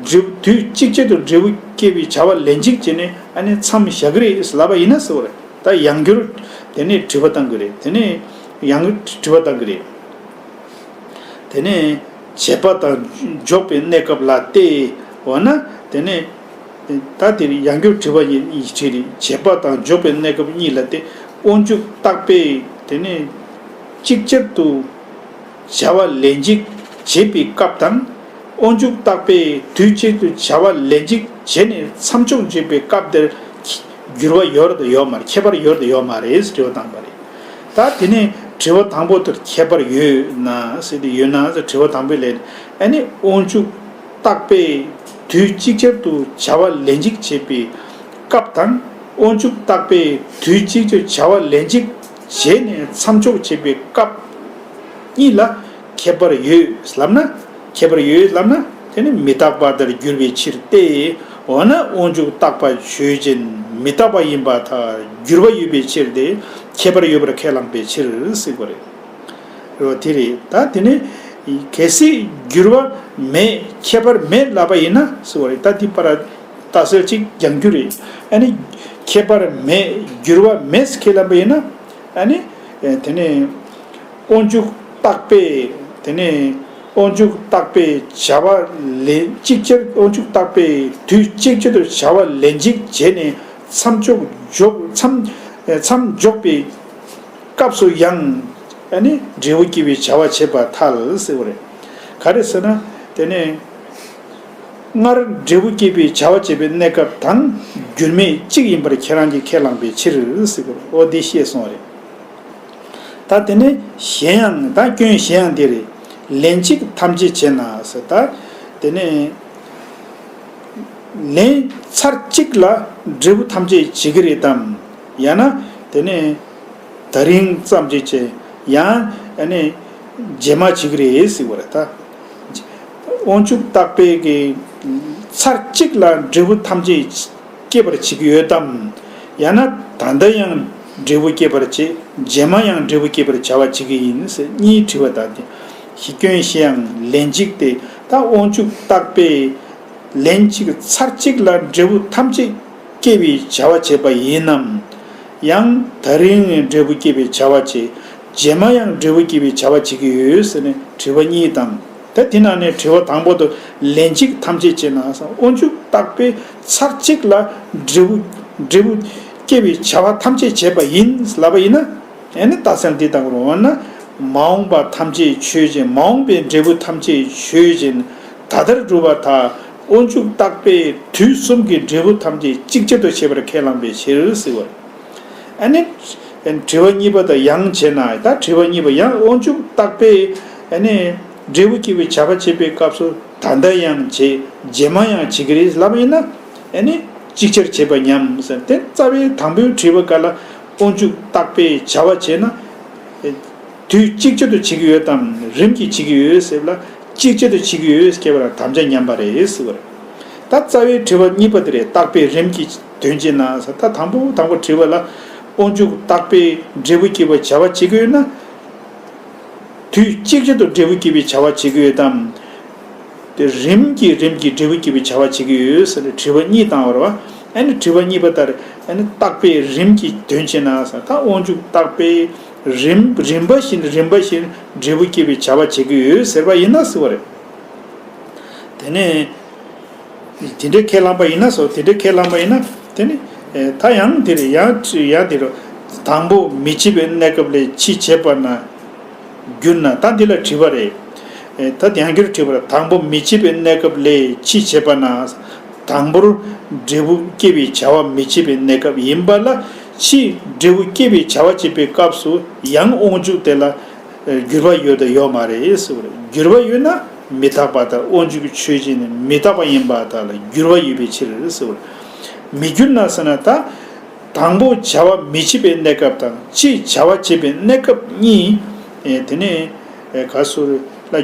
འབྲས་དུས་ཅིག་ཅར་དུ་འབྲས་བུ་སྐྱེ་བའི་བྱ་བ་ལན་གཅིག་བྱས་ནས་ཨ་ནི་མཚམས་བཞག་གི་རེད་ལབ་པ་ཡིན་ན་ཟེར་བ་རེད། ད་ཡང་བསྐྱར་དེ་ནས་དྲི་བ་བཏང་གི་རེད། དེ་ནས་ཡང་དྲི་བ་བཏང་གི་རེད། དེ་ནས་བྱས་པ་དང་འཇོག་པའི་གནས་སྐབས་ལ་སྟེ། འོ་ན་དེ་ནས་ད་དེ་ཡང་བསྐྱར་དྲི་བ་ཡིན་ཡིན་ཁྲིད་རེད། བྱས་པ་དང་འཇོག་པའི་གནས་སྐབས་གཉིས་ལ་སྟེ། དབང་ཕྱུག་བརྟག་པས་དེ་ནས་ཅིག་ཅར་དུ་བྱ་བ་ལན་གཅིག་བྱེད་པའི་སྐབས་དང་། དབང་ཕྱུག་བརྟག་པས་དུས་གཅིག་ཏུ་བྱ་བ་ལན་གཅིག་བྱས་ནས་མཚམས་འཇོག་བྱེད་པའི་སྐབས་དེར་འགྱུར་བ་ཡོད་རེད་དང་ཡོད་མ་རེད། ཁྱད་པར་ཡོད་རེད་དང་ཡོད་མ་རེད་ཟེར་དྲི་བ་བཏང་པ་རེད། ད་དེ་ནས་དྲི་བ་དང་པོ་དེར་ཁྱད་པར་ཡོད་ན་ཟེར་དུས། ཡོད་ན་ཟེར་དྲི་བ་དང་པོའི་ལན། ཨ་ནི་དབང་ཕྱུག་བརྟག་པས་དུས་གཅིག་ཅར་དུ་བྱ་བ་ལན་གཅིག་བྱེད་པའི་སྐབས་དང་། དབང་ཕྱུག་བརྟག་པས་དུས་གཅིག་ཏུ་བྱ་བ་ལན་གཅིག་བྱས་ནས་མཚམས་འཇོག་བྱེད་པའི་སྐབས་གཉིས་ལ་ཁྱད་པར་ཡོད་ལབ་ན། ཁྱད་པར་ཡོད་ལབ་ན་དེ་ནི་མི་རྟག་པ་ལྟར་འགྱུར་བའི་ཕྱིར་ཏེ། འོ་ན་དབང་ཕྱུག་བརྟག་པ་ཆོས་ཅན་མི་རྟག་པ་ཡིན་པར་ཐལ། འགྱུར་བ་ཡོད་པའི་ཕྱིར་ཏེ། ཁྱད་པར་ཡོད་པར་ཁས་བླངས་པའི་ཕྱིར་ཟེར་བ་རེད། རེད་བ། དེ་རེད། ད་དེ་ནི་གལ་སྲིད་འགྱུར་བ་མེད་ཁྱད་པར་མེད་ལབ་པ་ཡིན་ན་ཟེར་བ་རེད། ད་དེ་པར་རྟགས་གསལ་གཅིག་རྒྱང་རྒྱུ་རེད། ཨ་ནི་ཁྱད་པར་མེད་འགྱུར་བ་མེད་ཟེར་ཁས་བླངས་པ་ཡིན་ན། ཨ་ནི་དེ་ནི་དབང་ཕྱུག་བརྟག་པས། དེ་ནི་དབང་ཕྱུག་བརྟག་པས་བྱ་བ་ལན་གཅིག་ཅར། དབང་ཕྱུག་བརྟག་པས་དུས་གཅིག་ཅར་དུ་བྱ་བ་ལན་གཅིག་བྱས་ནས་མཚམས་འཇོག་འཇོག་མཚམས་མཚམས་འཇོག་པའི་སྐབས་སུ་ཡང་ཨ་ནི་འབྲས་བུ་སྐྱེ་བའི་བྱ་བ་བྱེད་པར་ཐལ་ཟེར་བ་རེད། ག་རེ་ཟེར་ན། དེ་ནས་སྔར་འབྲས་བུ་སྐྱེ་བའི་བྱ་བ་བྱེད་པའི་གནས་སྐབས་དང་འགྱུར་མེད་གཅིག་ཡིན་པར་ཁྱེད་རང་གིས་ཁས་བླངས་པའི་ཕྱིར་ཟེར་བ་རེད། འོ་འདི་བཤད་སོང་བ་རེད། ད་དེ་ནས་གཞན་ཡང་། ད་སྐྱོན་གཞན་ཡང་འདི་རེད། ལན་གཅིག་ཐམས་ཅད་བྱེད་ན་ཟེར། ད་དེ་ནས་ལན་ཚར་གཅིག་ལ་འབྲས་བུ་ཐམས་ཅད་བྱེད་ཀྱི་རེད་དམ། ཡང་ན་དེ་ནས་ད་རིང་ཙམ་ཅིག་བྱས། ཡང་ཨ་ནི་རྗེས་མ་བྱེད་ཀྱི་རེད་ཟེར་བ་རེད། ད་དབང་ཕྱུག་བརྟག་པས་ཀྱི་ཚར་གཅིག་ལ་འབྲས་བུ་ཐམས་ཅད་སྐྱེད་པར་བྱེད་ཀྱི་ཡོད་དམ། ཡང་ན་ད་ལྟ་ཡང་འབྲས་བུ་སྐྱེད་པར་བྱེད། རྗེས་མ་ཡང་འབྲས་བུ་སྐྱེད་པར་བྱ་བ་བྱེད་ཀྱི་ཡིན་ཟེར་གཉིས་དྲི་བ་དང་། དེ་གཞི་སྐྱོན་གཞན་ཡང་ལན་གཅིག་སྟེ། ད་དབང་ཕྱུག་བརྟག་པས་ལན་གཅིག་ཚར་གཅིག་ལ་འབྲས་བུ་ཐམས་ཅད་སྐྱེད་པའི་བྱ་བ་བྱེད་པ་ཡིན་ནམ། ཡང་ད་རིང་འབྲས་བུ་སྐྱེད་པའི་བྱ་བ་བྱེད། རྗེས་མ་ཡང་འབྲས་བུ་སྐྱེད་པའི་བྱ་བ་བྱེད་ཀྱི་ཡོད་ཟེར་ནས་དྲི་བ་གཉིས་དང་། ད་དེ་ནང་ནས་དྲི་བ་དང་པོ་དེར་ལན་གཅིག་ཐམས་ཅད་བྱེད་ན་ཟེར། དབང་ཕྱུག་བརྟག་པས་ཚར་གཅིག་ལ་འབྲས་བུ་འབྲས་བུ་སྐྱེད་པའི་བྱ་བ་ཐམས་ཅད་བྱེད་པ་ཡིན་ལབ་པ་ཡིན་ན། ཨེ་ནི་རྟགས་གསལ་འདི་དང་རུང་བ་ན། མ་འོངས་པ་ཐམས་ཅད་ཆོས་ཅན། མ་འོངས་པའི་འབྲས་བུ་ཐམས་ཅད་ཆོས་ཅན། ད་ལྟར་གྲུབ་པར་ཐལ། དབང་ཕྱུག་བརྟག་པས་དུས་གསུམ་གྱི་འབྲས་བུ་ཐམས་ཅད་ཅིག་ཅར་དུ་བྱེད་པར་ཁས་བླངས་པའི་ཕྱིར་ཟེར་བ། ཨ་ནི་དྲི་བ་གཉིས་པ་དང་ཡང་བྱས་ན། ད་དྲི་བ་གཉིས་པ་ཡང་དབང་ཕྱུག་བརྟག་པས་ཨ་ནི་འབྲས་བུ་སྐྱེད་པའི་བྱ་བ་བྱེད་པའི་སྐབས་སུ་ད་ལྟ་ཡང་བྱེད། རྗེས་མ་ཡང་བྱེད་ཀྱི་རེད་ལབ་པ་ཡིན་ན། ཨ་ནི་ཅིག་ཅར་བྱེད་པ་སྙམ་ཟེར། དེ་རྩ་བའི་དང་པོའི་དྲི་བ་ག་ལ་དབང་ཕྱུག་བརྟག་པས་བྱ་བ་བྱས་ན། དུས་གཅིག་ཅར་དུ་བྱེད་ཀྱི་ཡོད་དམ། རིམ་གྱིས་བྱེད་ཀྱི་ཡོད་ཟེར་བ་ལ། གཅིག་ཅར་དུ་བྱེད་ཀྱི་ཡོད་ཟེར་བ་ལ་དམ་བཅའ་མཉམ་པ་རེད་ཟེར་བ་རེད། ད་རྩ་བའི་དྲི་བ་གཉིས་པ་དེ་རེད། བརྟག་པས་རིམ་གྱིས་དོན་བྱེད་ན་ཟེར། ད་དང་པོ་དང་པོ་དྲི་བ་ལ། དབང་ཕྱུག་བརྟག་པས་འབྲས་བུ་སྐྱེད་པའི་བྱ་བ་བྱེད་ཀྱི་ཡོད་ན། དུས་གཅིག་ཅར་དུ་འབྲས་བུ་སྐྱེད་པའི་བྱ་བ་བྱེད་ཀྱི་ཡོད་དམ། དེ་རིམ་གྱིས་རིམ་གྱིས་འབྲས་བུ་སྐྱེད་པའི་བྱ་བ་བྱེད་ཀྱི་ཡོད་ཟེར་ནས་དྲི་བ་གཉིས་བཏང་བ་རེད་བ། ཨ་ནི་དྲི་བ་གཉིས་པ་ལྟར། ཨ་ནི་བརྟག་པས་རིམ་གྱིས་དོན་བྱེད་ན་ཟེར། ད་དབང་ཕྱུག་བརྟག་པས་རིམ་རིམ་པ་བཞིན་རིམ་པ་བཞིན་འབྲས་བུ་སྐྱེད་པའི་བྱ་བ་བྱེད་ཀྱི་ཡོད་ཟེར་བ་ཡིན་ན་ཟེར་བ་རེད། དེ་ནས་དེ་འདྲའི་ཁས་བླངས་པ་ཡིན་ན་སོ། དེ་འདྲའི་ཁས་བླངས་པ་ཡིན་ན་དེ་ནི་ད་ཡང་དེ་རེད། ཡང་ཡང་དེ་རུ་དང་པོ་མི་བྱེད་པའི་གནས་སྐབས་ལས་ཕྱིས་བྱེད་པ་ན་འགྱུར་ན། ད་འདི་ལ་དྲི་བ་རེད། ད་ཡང་བསྐྱར་དྲིས་པར། དང་པོ་མི་བྱེད་པའི་གནས་སྐབས་ལས་ཕྱིས་བྱེད་པ་ན། དང་པོར་འབྲས་བུ་སྐྱེ་བའི་བྱ་བ་མི་བྱེད་པའི་གནས་སྐབས་ཡིན་པ་ལ། ཕྱིས་འབྲས་བུ་སྐྱེ་བའི་བྱ་བ་བྱེད་པའི་སྐབས་སུ་ཡང་དབང་འཇུག་དེ་ལ་འགྱུར་བ་ཡོད་དང་ཡོད་མ་རེད་ཟེར་བ་རེད། འགྱུར་བ་ཡོད་ན་མི་རྟག་པ་དང་། དབང་འཇུག་གི་ཆོས་ཅན་ནི་མི་རྟག་པ་ཡིན་པ་དག་ལ་འགྱུར་བ་ཡོད་པའི་ཕྱིར་ཟེར་བ་རེད། མི་འགྱུར་ན་ཟེར་ན། ད་དང་པོ་བྱ་བ་མི་བྱེད་པའི་གནས་སྐབས་དང་། ཕྱིས་བྱ་བ་བྱེད་པའི་གནས་སྐབས་གཉིས། ཨེ་དེ་ནས་ཨེ་ག་སོ་ལ་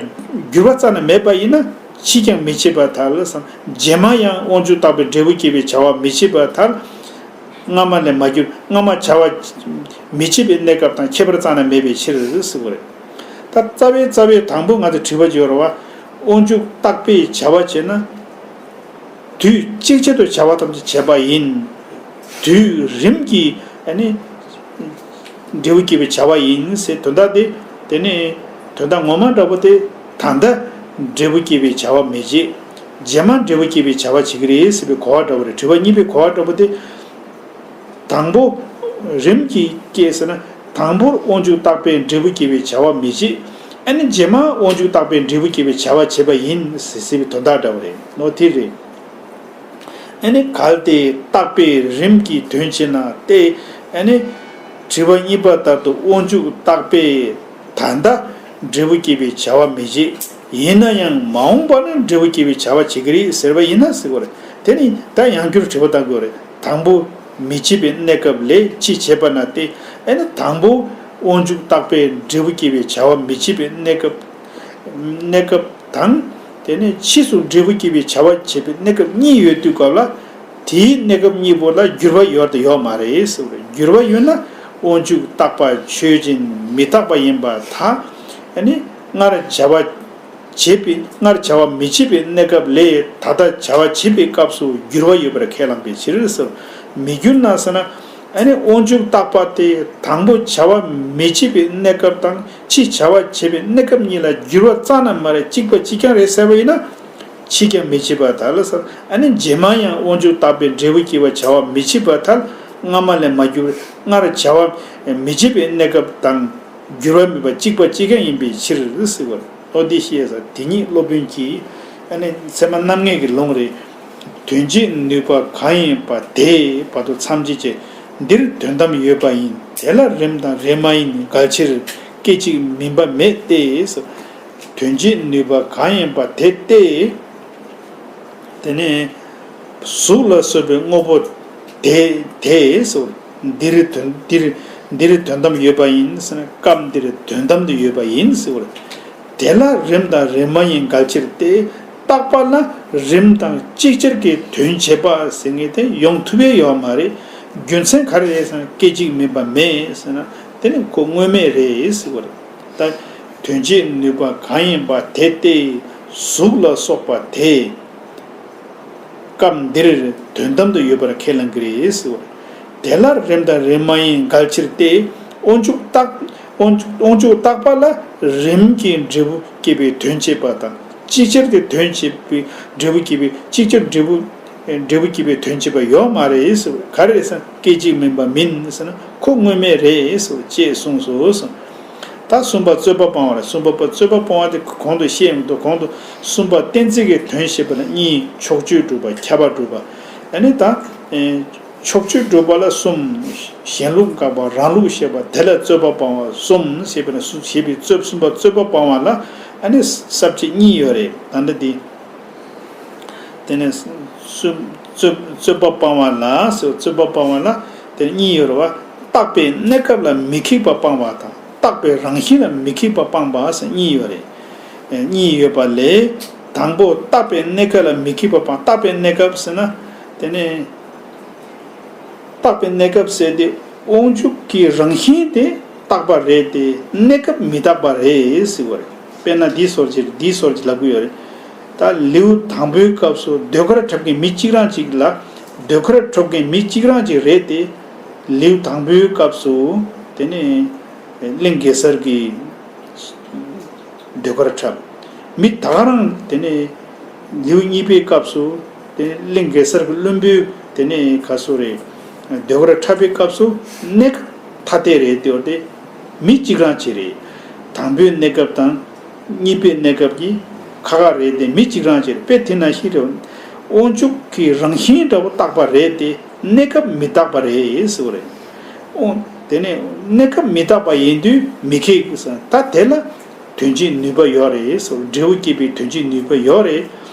འགྱུར་བ་རྩ་ནས་མེད་པ་ཡིན་ན། ཕྱིས་ཀྱང་མི་བྱེད་པར་ཐལ་ཟེར། རྗེས་མ་ཡང་དབང་འཇུག་རྟག་པའི་འབྲས་བུ་སྐྱེ་བའི་བྱ་བ་མི་བྱེད་པར་ཐལ། སྔ་མ་ལས་མ་གྱུར། སྔ་མ་བྱ་བ་མི་བྱེད་པའི་གནས་སྐབས་དང་ཁྱད་པར་རྩ་ནས་མེད་པའི་ཕྱིར་ཟེར་བ་རེད། ད་རྩ་བའི་རྩ་བའི་དང་པོ་ང་ཚོས་དྲི་བ་བརྗོད་རོགས། དབང་འཇུག་རྟག་པའི་བྱ་བ་བྱེད་ན། དུས་གཅིག་ཆར་དུ་བྱ་བ་ཐམས་ཅད་བྱེད་པ་ཡིན། དུས་རིམ་གྱིས་ཨ་ནི་འབྲས་བུ་སྐྱེ་བའི་བྱ་བ་ཡིན་ཟེར། དོན་དག་དེ། དེ་ནི་དོན་དག་ངོ་མ་འདྲ་པོ་དེ། ད་ལྟ་འབྲས་བུ་སྐྱེ་བའི་བྱ་བ་མི་བྱེད། རྗེས་མ་འབྲས་བུ་སྐྱེ་བའི་བྱ་བ་བྱེད་ཀྱི་རེད་ཟེར་བའི་གོ་བ་འདྲ་པོ་རེད། དྲི་བ་གཉིས་པའི་གོ་བ་འདྲ་པོ་དེ། དང་པོ་རིམ་གྱིས་སྐྱེ་ཟེར་ན། དང་པོར་དབང་འཇུག་རྟག་པའི་འབྲས་བུ་སྐྱེ་བའི་བྱ་བ་མི་བྱེད། ཨ་ནི་རྗེས་མ་དབང་འཇུག་རྟག་པའི་འབྲས་བུ་སྐྱེ་བའི་བྱ་བ་བྱེད་པ་ཡིན་ཟེར་ཟེར་བའི་དོན་དག་འདྲ་བོ་རེད། ནོ་དེ་རེད། ཨ་ནི་གལ་ཏེ་རྟག་པའི་རིམ་གྱིས་དོན་བྱེད་ན་སྟེ། ཨ་ནི་དྲི་བ་གཉིས་པ་ལྟར་དུ་དབང་འཇུག་རྟག་པས་ད་ལྟ་འབྲས་བུ་སྐྱེ་བའི་བྱ་བ་མི་བྱེད། ཡིན་ན་ཡང་མ་འོངས་པ་ན་འབྲས་བུ་སྐྱེ་བའི་བྱ་བ་བྱེད་ཀྱི་རེད་ཟེར་བ་ཡིན་ན་ཟེར་བ་རེད། དེ་ནི་ད་ཡང་བསྐྱར་དྲི་བ་བཏང་དགོས་རེད། དང་པོ་མི་བྱེད་པའི་གནས་སྐབས་ལས་ཕྱིས་བྱེད་པ་ན་སྟེ། ཨ་ནི་དང་པོ་དབང་འཇུག་རྟག་པས་འབྲས་བུ་སྐྱེ་བའི་བྱ་བ་མི་བྱེད་པའི་གནས་སྐབས། གནས་སྐབས་དང་། དེ་ནས་ཕྱིས་སུ་འབྲས་བུ་སྐྱེ་བའི་བྱ་བ་བྱེད་པའི་གནས་སྐབས་གཉིས་ཡོད་དུས་སྐབས་ལ། དེའི་གནས་སྐབས་གཉིས་པོ་ལ་འགྱུར་བ་ཡོད་དང་ཡོད་མ་རེད་ཟེར་བ་རེད། འགྱུར་བ་ཡོད་ན་དབང་འཇུག་རྟག་པ་ཆོས་ཅན་མི་རྟག་པ་ཡིན་པར་ཐལ། ཨ་ནི་སྔར་བྱ་བ་བྱེད་པའི། སྔར་བྱ་བ་མི་བྱེད་པའི་གནས་སྐབས་ལས་ད་ལྟ་བྱ་བ་བྱེད་པའི་སྐབས་སུ་འགྱུར་བ་ཡོད་པར་ཁས་བླངས་པའི་ཕྱིར་ཟེར། མི་འགྱུར་ན་ཟེར་ན། ཨ་ནི་དབང་འཇུག་རྟག་པ་དེ་དང་པོ་བྱ་བ་མི་བྱེད་པའི་གནས་སྐབས་དང་ཕྱིས་བྱ་བ་བྱེད་པའི་གནས་སྐབས་གཉིས་ལ་འགྱུར་བ་རྩ་ནས་མ་རེད། གཅིག་པ་གཅིག་རྐྱང་རེད་ཟེར་བ་ཡིན་ན། ཕྱིས་ཀྱང་མི་བྱེད་པར་ཐལ་ཟེར། ཨ་ནི་རྗེས་མ་ཡང་དབང་འཇུག་རྟག་པའི་འབྲས་བུ་སྐྱེ་བའི་བྱ་བ་མི་བྱེད་པར་ཐལ། སྔ་མ་ལས་མ་གྱུར། སྔར་བྱ་བ་མི་བྱེད་པའི་གནས་སྐབས་དང་འགྱུར་བ་མེད་པ་གཅིག་པ་གཅིག་རྐྱང་ཡིན་པའི་ཕྱིར་ཟེར་བ་རེད། ལོ་འདི་ཤེས་ས་དེ་ཉིད་སློབ་དཔོན་གྱིས། ཨ་ནི་ཚད་མ་རྣམ་ངེས་ཀྱི་ལུང་རེད། དོན་བྱེད་ནུས་པ་གང་ཡིན་པ་དེ་བར་དུ་མཚམས་བཅད་ཅེས། འདིར་དོན་དམ་ཡོད་པ་ཡིན། དེ་ལ་རིམ་དང་རིམ་མ་ཡིན་འགལ་ཕྱིར། སྐད་ཅིག་མིན་པ་མེད་དེ། དོན་བྱེད་ནུས་པ་གང་ཡིན་པ་དེ་སྟེ། དེ་ནས་གཟུགས་ལ་སོགས་པའི་དངོས་པོ་དེ་དེ་ཟེར། འདིར་དོན་འདིར་འདིར་དོན་དམ་ཡོད་པ་ཡིན་ཟེར་ན། སྐབས་འདིར་དོན་དམ་དུ་ཡོད་པ་ཡིན་ཟེར་བ་རེད། དེ་ལ་རིམ་དང་རིམ་མ་ཡིན་འགལ་ཕྱིར་ཏེ། རྟག་པ་ལ་རིམ་དང་ཅིག་ཅར་གྱི་དོན་བྱེད་པ་ཟེར་མཁན་དེ་ཡོང་ཐུབ་ཡས་ཡོད་མ་རེད། རྒྱུ་མཚན་ག་རེ་རེད་ཟེར་ན། སྐད་ཅིག་མིན་པ་མེད་ཟེར་ན། དེ་ནི་ཁོ་དངོས་མེད་རེད་ཟེར་བ་རེད། ད་དོན་བྱེད་ནུས་པ་གང་ཡིན་པ་དེ་སྟེ། གཟུགས་ལ་སོགས་པ་དེ། སྐབས་འདིར་དོན་དམ་དུ་ཡོད་པར་ཁས་བླང་གི་རེད་ཟེར་བ། དེ་ལ་རིམ་དང་རིམ་མ་ཡིན་འགལ་ཕྱིར་ཏེ། དབང་ཕྱུག་རྟག་དབང་ཕྱུག་དབང་ཕྱུག་རྟག་པ་ལ་རིམ་གྱིས་འབྲས་བུ་སྐྱེད་པའི་དོན་བྱེད་པ་དང་། ཅིག་ཅར་གྱི་དོན་བྱེད་པའི་འབྲས་བུ་སྐྱེད་པའི་ཅིག་ཅར་འབྲས་བུ་འབྲས་བུ་སྐྱེད་པའི་དོན་བྱེད་པ་ཡོད་མ་རེད་ཟེར་བ། ག་རེ་རེད་ཟེར་ན། སྐད་ཅིག་མིན་པ་མིན་ཟེར་ན་ཁོ་དངོས་མེད་རེད་ཟེར་བ་ཅེས་གསུངས་སོ་གསུངས། ད་གསུམ་པ་རྩོད་པ་སྤང་བ་རེད། གསུམ་པ་རྩོད་པ་སྤོང་བ་དེ་གོང་དུ་བཤད་མི་འདུག་གོང་དུ་གསུམ་པ་གཏན་ཚིགས་ཀྱི་དོན་བཤད་པ་ལ་གཉིས། ཕྱོགས་ཆོས་སྒྲུབ་པ། ཁྱབ་པ་སྒྲུབ་པ། ཨ་ནི་ད་ཨེ་ཕྱོགས་ཆོས་སྒྲུབ་པ་ལ་གསུམ། གཞན་ལུགས་དགག་པ། རང་ལུགས་བཤད་པ། དེ་ལ་རྩོད་པ་སྤང་བ་གསུམ་ཞེས་པ་ནི་སུ་ཞེས་པའི་རྩོད་གསུམ་པ་རྩོད་པ་སྤང་བ་ལ་ཨ་ནི་ས་བཅད་གཉིས་ཡོད་རེད། ད་ལྟ་འདི། དེ་ནས་གསུམ་རྩོད་རྩོད་པ་སྤང་བ་ལ་ཟེར། རྩོད་པ་སྤང་བ་ལ་དེ་གཉིས་ཡོད་རེད་བ། རྟག་པའི་གནས་སྐབས་ལ་མི་ཁེགས་པ་སྤང་བ་དང་། རྟག་པའི་རང་བཞིན་ལ་མི་ཁེགས་པ་སྤང་བ་ཟེར་གཉིས་ཡོད་རེད། ཨེ་གཉིས་ཡོད་པ་ལས། དང་པོ་རྟག་པའི་གནས་སྐབས་ལ་མི་ཁེགས་པ་སྤང་། རྟག་པའི་གནས་སྐབས་ཟེར་ན། དེ་ནས་རྟག་པའི་གནས་སྐབས་ཟེར་དེ་དབང་ཕྱུག་གི་རང་བཞིན་དེ་རྟག་པ་རེད་དེ། གནས་སྐབས་མི་རྟག་པ་རེད་ཟེར་བ་རེད། དཔེར་ན་འདི་སོར་གྱི་འདི་སོར་གྱི་ལབ་གི་ཡོད་རེད། ད་ལེའུ་དང་པོའི་སྐབས་སུ་ཟློས་གར་འཁྲབ་མཁན་མི་གཅིག་རང་གཅིག་ལ། ཟློས་གར་འཁྲབ་མཁན་མི་གཅིག་རང་གཅིག་རེད་དེ། ལེའུ་དང་པོའི་སྐབས་སུ་དེ་ནས་གླིང་གེ་སར་གྱི་ཟློས་གར་འཁྲབ། མི་ད་ག་རང་དེ་ནས་ལེའུ་གཉིས་པའི་སྐབས་སུ་དེ་ནས་གླིང་གེ་སར་གྱི་བློན་པོས་དེ་ནས་ག་སོ་རེད། ཟློས་གར་འཁྲབ་པའི་སྐབས་སུ་གནས་སྐབས་ཐ་དད་རེད་དེ། འོ་དེ་མི་གཅིག་རང་གཅིག་རེད། དང་པོའི་གནས་སྐབས་དང་། གཉིས་པའི་གནས་སྐབས་ཀྱི་ཁ་ཁ་རེད་དེ་མི་གཅིག་རང་ཅེས་དཔེ་དེ་ན་ཤི་རེད། དབང་ཕྱུག་གི་རང་བཞིན་འདྲ་བོ་རྟག་པ་རེད་དེ་གནས་སྐབས་མི་རྟག་པ་རེད་ཟེར་བ་རེད། དབང་དེ་ནས་གནས་སྐབས་མི་རྟག་པ་ཡིན་དུས་མི་ཁེགས་ཟེར། ད་དེ་ལ་དོན་བྱེད་ནུས་པ་ཡོད་རེད་ཟེར། འབྲས་བུ་སྐྱེད་པའི་དོན་བྱེད་ནུས་པ་ཡོད་རེད།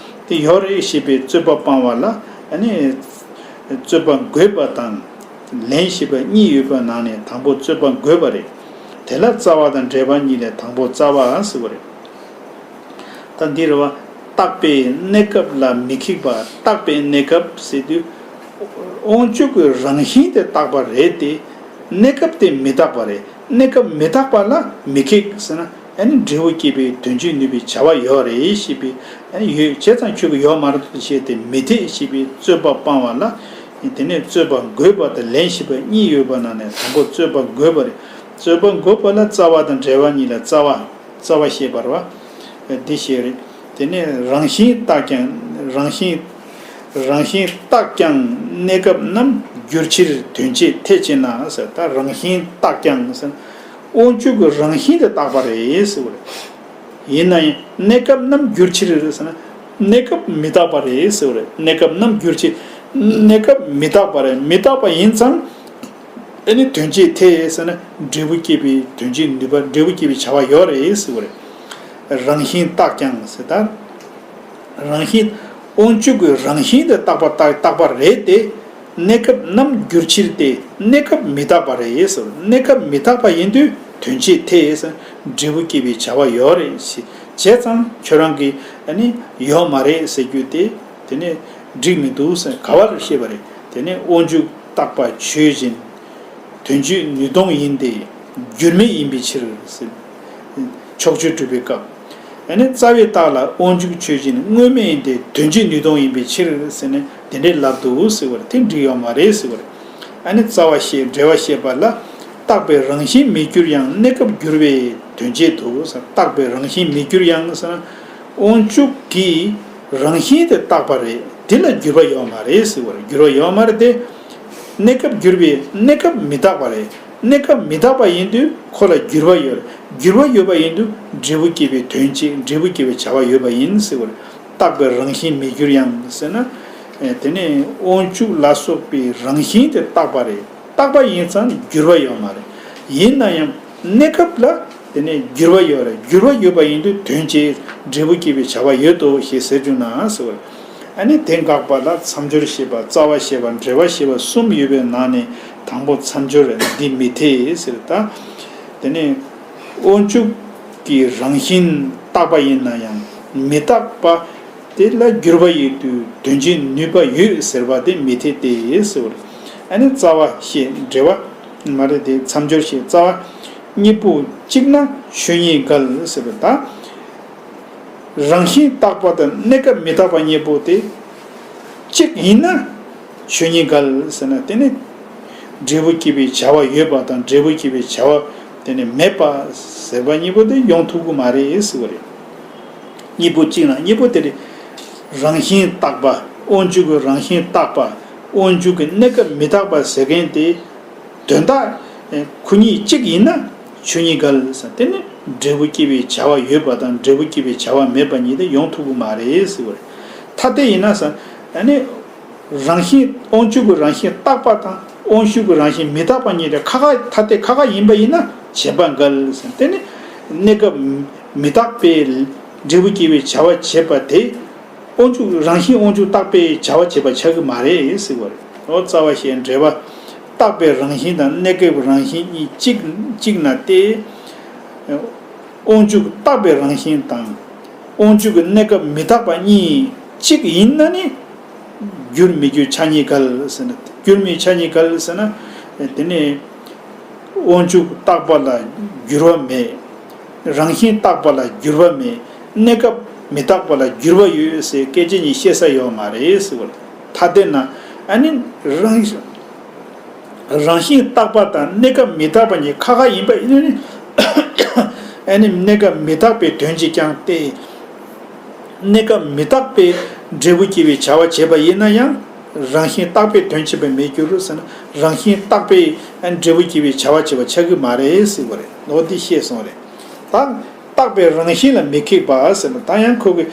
དེ་ཡོད་རེད་ཞེས་པའི་རྩོད་པ་སྤང་བ་ལ་ཨ་ནི་རྩོད་པ་འགོད་པ་དང་ལན་ཞེས་པ་གཉིས་ཡོད་པ་ནང་ནས་དང་པོ་རྩོད་པ་འགོད་པ་རེད། དེ་ལ་རྩ་བ་དང་འགྲེལ་པ་གཉིས་ལས་དང་པོ་རྩ་བ་ཟེར་བ་རེད། ད་འདི་རེད་བ། རྟག་པའི་གནས་སྐབས་ལ་མི་ཁེགས་པ། རྟག་པའི་གནས་སྐབས་ཟེར་དུས། དབང་ཕྱུག་གི་རང་བཞིན་དེ་རྟག་པ་རེད་དེ། གནས་སྐབས་དེ་མི་རྟག་པ་རེད། གནས་སྐབས་མི་རྟག་པ་ལ་མི་ཁེགས་ཟེར་ན། ཨ་ནི་འབྲས་བུ་སྐྱེད་པའི་དོན་བྱེད་ནུས་པའི་བྱ་བ་ཡོད་རེད་ཞེས་པའི། ཨ་ནི་ཡོད་བྱས་ཙང་ཁྱོད་ཀྱི་ཡོད་མ་རེད་ཞེས་ཏེ་མི་འཐད་ཞེས་པའི་རྩོད་པ་སྤང་བ་ལ། དེ་ནས་རྩོད་པ་འགོད་པ་དང་ལན་ཞེས་པ་གཉིས་ཡོད་པ་ནང་ནས་དང་པོ་རྩོད་པ་འགོད་པ་རེད། རྩོད་པ་འགོད་པ་ལ་རྩ་བ་དང་འགྲེལ་པ་གཉིས་ལ་རྩ་བ། རྩ་བ་ཞེས་པ་རེད་བ། འདི་ཞེས་རེད། དེ་ནས་རང་བཞིན་རྟག་ཀྱང་རང་བཞིན། རང་བཞིན་རྟག་ཀྱང་གནས་སྐབས་རྣམས་འགྱུར་ཕྱིར་དོན་བྱེད་འཐད་ཅེ་ན་ཟེར། ད་རང་བཞིན་རྟག་ཀྱང་ཟེར། དབང་ཕྱུག་གི་རང་བཞིན་དེ་རྟག་པ་རེད་ཟེར་བ་རེད། ཡིན་ན་ཡང་གནས་སྐབས་རྣམས་འགྱུར་ཕྱིར་ཟེར་ན། གནས་སྐབས་མི་རྟག་པ་རེད་ཟེར་བ་རེད། གནས་སྐབས་རྣམས་འགྱུར་ཕྱིར། གནས་སྐབས་མི་རྟག་པ་རེད། མི་རྟག་པ་ཡིན་ཙང་། ཨ་ནི་དོན་བྱེད་འཐད་ཟེར་ན་འབྲས་བུ་སྐྱེད་པའི་དོན་བྱེད་ནུས་པ། འབྲས་བུ་སྐྱེད་པའི་བྱ་བ་ཡོད་རེད་ཟེར་བ་རེད། རང་བཞིན་རྟག་ཀྱང་ཟེར་ད། རང་བཞིན། དབང་ཕྱུག་གི་རང་བཞིན་དེ་རྟག་པ་རྟག་རྟག་པ་རེད་དེ། གནས་སྐབས་རྣམས་འགྱུར་ཕྱིར་ཏེ་གནས་སྐབས་མི་རྟག་པ་རེད་ཟེར། གནས་སྐབས་མི་རྟག་པ་ཡིན་དུས་དོན་བྱེད་འཐད་ཟེར། འབྲས་བུ་སྐྱེད་པའི་བྱ་བ་ཡོད་རེད་ཞེས་བྱས་ཙང་ཁྱོད་རང་གིས་ཨ་ནི་ཡོད་མ་རེད་ཟེར་རྒྱུ་དེ། དེ་ནས་འགྲིག་མི་འདུག་ཟེར། ག་བར་བཤད་པ་རེད། དེ་ནས་དབང་ཕྱུག་རྟག་པ་ཆོས་ཅན། དོན་བྱེད་ནུས་སྟོང་ཡིན་ཏེ། འགྱུར་མེད་ཡིན་པའི་ཕྱིར་ཟེར། ཕྱོགས་ཆོས་གྲུབ་པའི་སྐབས། ཨ་ནི་རྩ་བའི་རྟགས་ལ་དབང་ཕྱུག་ཆོས་ཅན་དངོས་མེད་ཡིན་ཏེ་དོན་བྱེད་ནུས་སྟོང་ཡིན་པའི་ཕྱིར་ཟེར་ནས་དེ་འདྲའི་ལབ་འདུག་ཟེར་བ་རེད། དེ་འགྲིག་ཡོད་མ་རེད་ཟེར་བ་རེད། ཨ་ནི་རྩ་བ་བཤད་འགྲེལ་བ་བཤད་པ་ལ། རྟག་པའི་རང་བཞིན་མི་འགྱུར་ཡང་གནས་སྐབས་འགྱུར་བའི་དོན་བྱེད་དུ་ཟེར། རྟག་པའི་རང་བཞིན་མི་འགྱུར་ཡང་ཟེར་ན། དབང་ཕྱུག་གི་རང་བཞིན་དེ་རྟག་པ་རེད། དེ་ལ་འགྱུར་བ་ཡོད་མ་རེད་ཟེར་བ་རེད། འགྱུར་བ་ཡོད་མ་རེད་དེ། གནས་སྐབས་འགྱུར་བའི་གནས་སྐབས་མི་རྟག་པ་རེད། གནས་སྐབས་མི་རྟག་པ་ཡིན་དུས་ཁོ་ལ་འགྱུར་བ་ཡོད་རེད། འགྱུར་བ་ཡོད་པ་ཡིན་དུས་འབྲས་བུ་སྐྱེད་པའི་དོན་བྱེད་འབྲས་བུ་སྐྱེད་པའི་བྱ་བ་ཡོད་པ་ཡིན་ཟེར་བ་རེད། རྟག་པའི་རང་བཞིན་མི་འགྱུར་ཡང་ཟེར་ན། ཨེ་དེ་ནས་དབང་ཕྱུག་ལ་སོགས་པའི་རང་བཞིན་དེ་རྟག་པ་རེད། རྟག་པ་ཡིན་ཙང་འགྱུར་བ་ཡོད་མ་རེད། ཡིན་ན་ཡང་གནས་སྐབས་ལ་དེ་ནས་འགྱུར་བ་ཡོད་རེད། འགྱུར་བ་ཡོད་པ་ཡིན་དུས་དོན་བྱེད་འབྲས་བུ་སྐྱེད་པའི་བྱ་བ་ཡོད་དོ་ཞེས་ཟེར་རྒྱུ་ན་ཟེར་བ་རེད། ཨ་ནི་དེ་འགག་པ་ལ་མཚམས་སྦྱོར་ཞེས་པ། རྩ་བ་ཞེས་པ། འགྲེལ་པ་ཞེས་པ་གསུམ་ཡོད་པའི་ནང་ནས་དང་པོ་མཚམས་སྦྱོར་རེད། འདི་མི་འཐད་ཟེར། ད་དེ་ནས་དབང་ཕྱུག་གི་རང་བཞིན་རྟག་པ་ཡིན་ན་ཡང་མི་རྟག་པ་དེ་ལ་འགྱུར་བ་ཡོད་དུས་དོན་བྱེད་ནུས་པ་ཡོད་ཟེར་བ་དེ་མི་འཐད་དེ་ཟེར་བ་རེད། ཨ་ནི་རྩ་བ་ཞེས་འགྲེལ་པ་མ་རེད་དེ། མཚམས་སྦྱོར་ཞེས། རྩ་བ། གཉིས་པོ་གཅིག་ན་ཆོས་ཉིད་འགལ་ཟེར་བ་དང་། རང་བཞིན་རྟག་པ་དང་གནས་སྐབས་མི་རྟག་པ་གཉིས་པོ་དེ་གཅིག་ཡིན་ན་ཆོས་ཉིད་འགལ་ཟེར་ན། དེ་ནི་འབྲས་བུ་སྐྱེད་པའི་བྱ་བ་ཡོད་པ་དང་འབྲས་བུ་སྐྱེད་པའི་བྱ་བ་དེ་ནི་མེད་པ་ཟེར་བ་གཉིས་པོ་དེ་ཡོང་ཐུབ་ཀྱི་མ་རེད་ཟེར་བ་རེད། གཉིས་པོ་གཅིག་ན་གཉིས་པོ་དེ་རེད། རང་བཞིན་རྟག་པ། དབང་ཕྱུག་གི་རང་བཞིན་རྟག་པ། དབང་ཕྱུག་གི་གནས་སྐབས་མི་རྟག་པ་ཟེར་མཁན་དེ། དོན་དག་ཁོ་གཉིས་གཅིག་ཡིན་ན་ཆོས་ཉིད་འགལ་ཟེར། དེ་ནི་འབྲས་བུ་སྐྱེད་པའི་བྱ་བ་ཡོད་པ་དང་འབྲས་བུ་སྐྱེད་པའི་བྱ་བ་མེད་པ་གཉིས་དེ་ཡོང་ཐུབ་ཀྱི་མ་རེད་ཟེར་བ་རེད། ཐ་དད་ཡིན་ན་ཟེར། ཨ་ནི་རང་བཞིན་དབང་ཕྱུག་གི་རང་བཞིན་རྟག་པ་དང་དབང་ཕྱུག་གི་རང་བཞིན་མི་རྟག་པ་གཉིས་དེ་ཁ་ཁ་ཐ་དད་ཁ་ཁ་ཡིན་པ་ཡིན་ན་བྱས་པ་འགལ་ཟེར། དེ་ནི་གནས་སྐབས་མི་རྟག་པའི་འབྲས་བུ་སྐྱེད་པའི་བྱ་བ་བྱས་པ་དེ། དབང་ཕྱུག་རང་བཞིན་དབང་ཕྱུག་རྟག་པའི་བྱ་བ་བྱེད་པ་ཆགས་ཀྱི་མ་རེད་ཟེར་བ་རེད། འོ་རྩ་བ་ཞེས་འགྲེལ་པ། རྟག་པའི་རང་བཞིན་དང་གནས་སྐབས་རང་བཞིན་གཉིས་གཅིག་གཅིག་ན་སྟེ། དབང་ཕྱུག་རྟག་པའི་རང་བཞིན་དང་། དབང་ཕྱུག་གི་གནས་སྐབས་མི་རྟག་པ་གཉིས་གཅིག་ཡིན་ན་ནི། འགྱུར་མི་འགྱུར་ཆ་གཉིས་འགལ་ཟེར་ན། འགྱུར་མེད་ཆ་གཉིས་འགལ་ཟེར་ན། དེ་ནི། དབང་ཕྱུག་རྟག་པ་ལ་འགྱུར་བ་མེད། རང་བཞིན་རྟག་པ་ལ་འགྱུར་བ་མེད། གནས་སྐབས་མི་རྟག་པ་ལ་འགྱུར་བ་ཡོད་ཟེར་སྐད་ཆ་གཉིས་བཤད་ས་ཡོད་མ་རེད་ཟེར་བ་རེད། ཐ་དད་ན་ཨ་ནི་རང་རང་བཞིན་རྟག་པ་དང་གནས་སྐབས་མི་རྟག་པ་གཉིས་ཁ་ཁ་ཡིན་པ་ཡིན་ནི། ཨ་ནི་གནས་སྐབས་མི་རྟག་པའི་དོན་གཅིག་ཀྱང་སྟེ། གནས་སྐབས་མི་རྟག་པའི་འབྲས་བུ་སྐྱེ་བའི་བྱ་བ་བྱེད་པ་ཡིན་ན་ཡང་། རང་བཞིན་རྟག་པའི་དོན་བྱེད་པར་མི་འགྱུར་ཟེར་ན། རང་བཞིན་རྟག་པའི་འབྲས་བུ་སྐྱེ་བའི་བྱ་བ་བྱེད་པ་ཆགས་ཀྱི་མ་རེད་ཟེར་བ་རེད། ལོ་འདི་ཤེས་སོང་རེད། ད་ རྟག་པའི་རང་བཞིན་ལ་མི་ཁེགས་པ་ཟེར་ན། ད་ཡང་ཁོ་གི་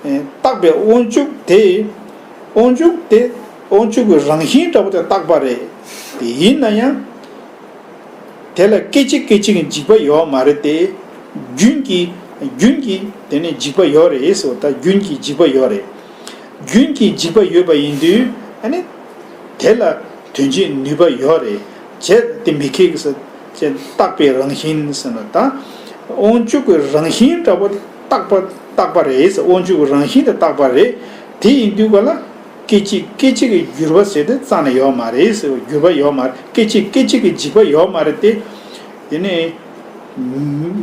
ཨེ་རྟག་པའི་དབང་ཕྱུག་དེ། དབང་ཕྱུག་དེ། དབང་ཕྱུག་གི་རང་བཞིན་འདྲ་པོ་དེ་རྟག་པ་རེད། དེ་ཡིན་ན་ཡང་། དེ་ལ་སྐད་ཅིག་སྐད་ཅིག་གི་འཇིག་པ་ཡོད་མ་རེད་དེ། རྒྱུན་གྱི། རྒྱུན་གྱི་དེ་ནི་འཇིག་པ་ཡོད་རེད་ཟེར་བ། ད་རྒྱུན་གྱི་འཇིག་པ་ཡོད་རེད། རྒྱུན་གྱི་འཇིག་པ་ཡོད་པ་ཡིན་དུས། ཨ་ནི་དེ་ལ་དོན་བྱེད་ནུས་པ་ཡོད་རེད། བྱས་དེ་མི་ཁེགས་ཟེར། བྱས་རྟག་པའི་རང་བཞིན་ཟེར་ན། ད་དབང་ཕྱུག་གི་རང་བཞིན་འདྲ་པོ་རྟག་པ། རྟག་པ་རེད་ཟེར། དབང་ཕྱུག་གི་རང་བཞིན་དེ་རྟག་པ་རེད། དེ་ཡིན་དུས་ག་ལ། སྐད་ཅིག་སྐད་ཅིག་གི་འགྱུར་བ་ཟེར་དེ་རྩ་ནས་ཡོད་མ་རེད་ཟེར་བ། འགྱུར་བ་ཡོད་མ་རེད། སྐད་ཅིག་སྐད་ཅིག་གི་འཇིག་པ་ཡོད་མ་རེད་དེ། དེ་ནས་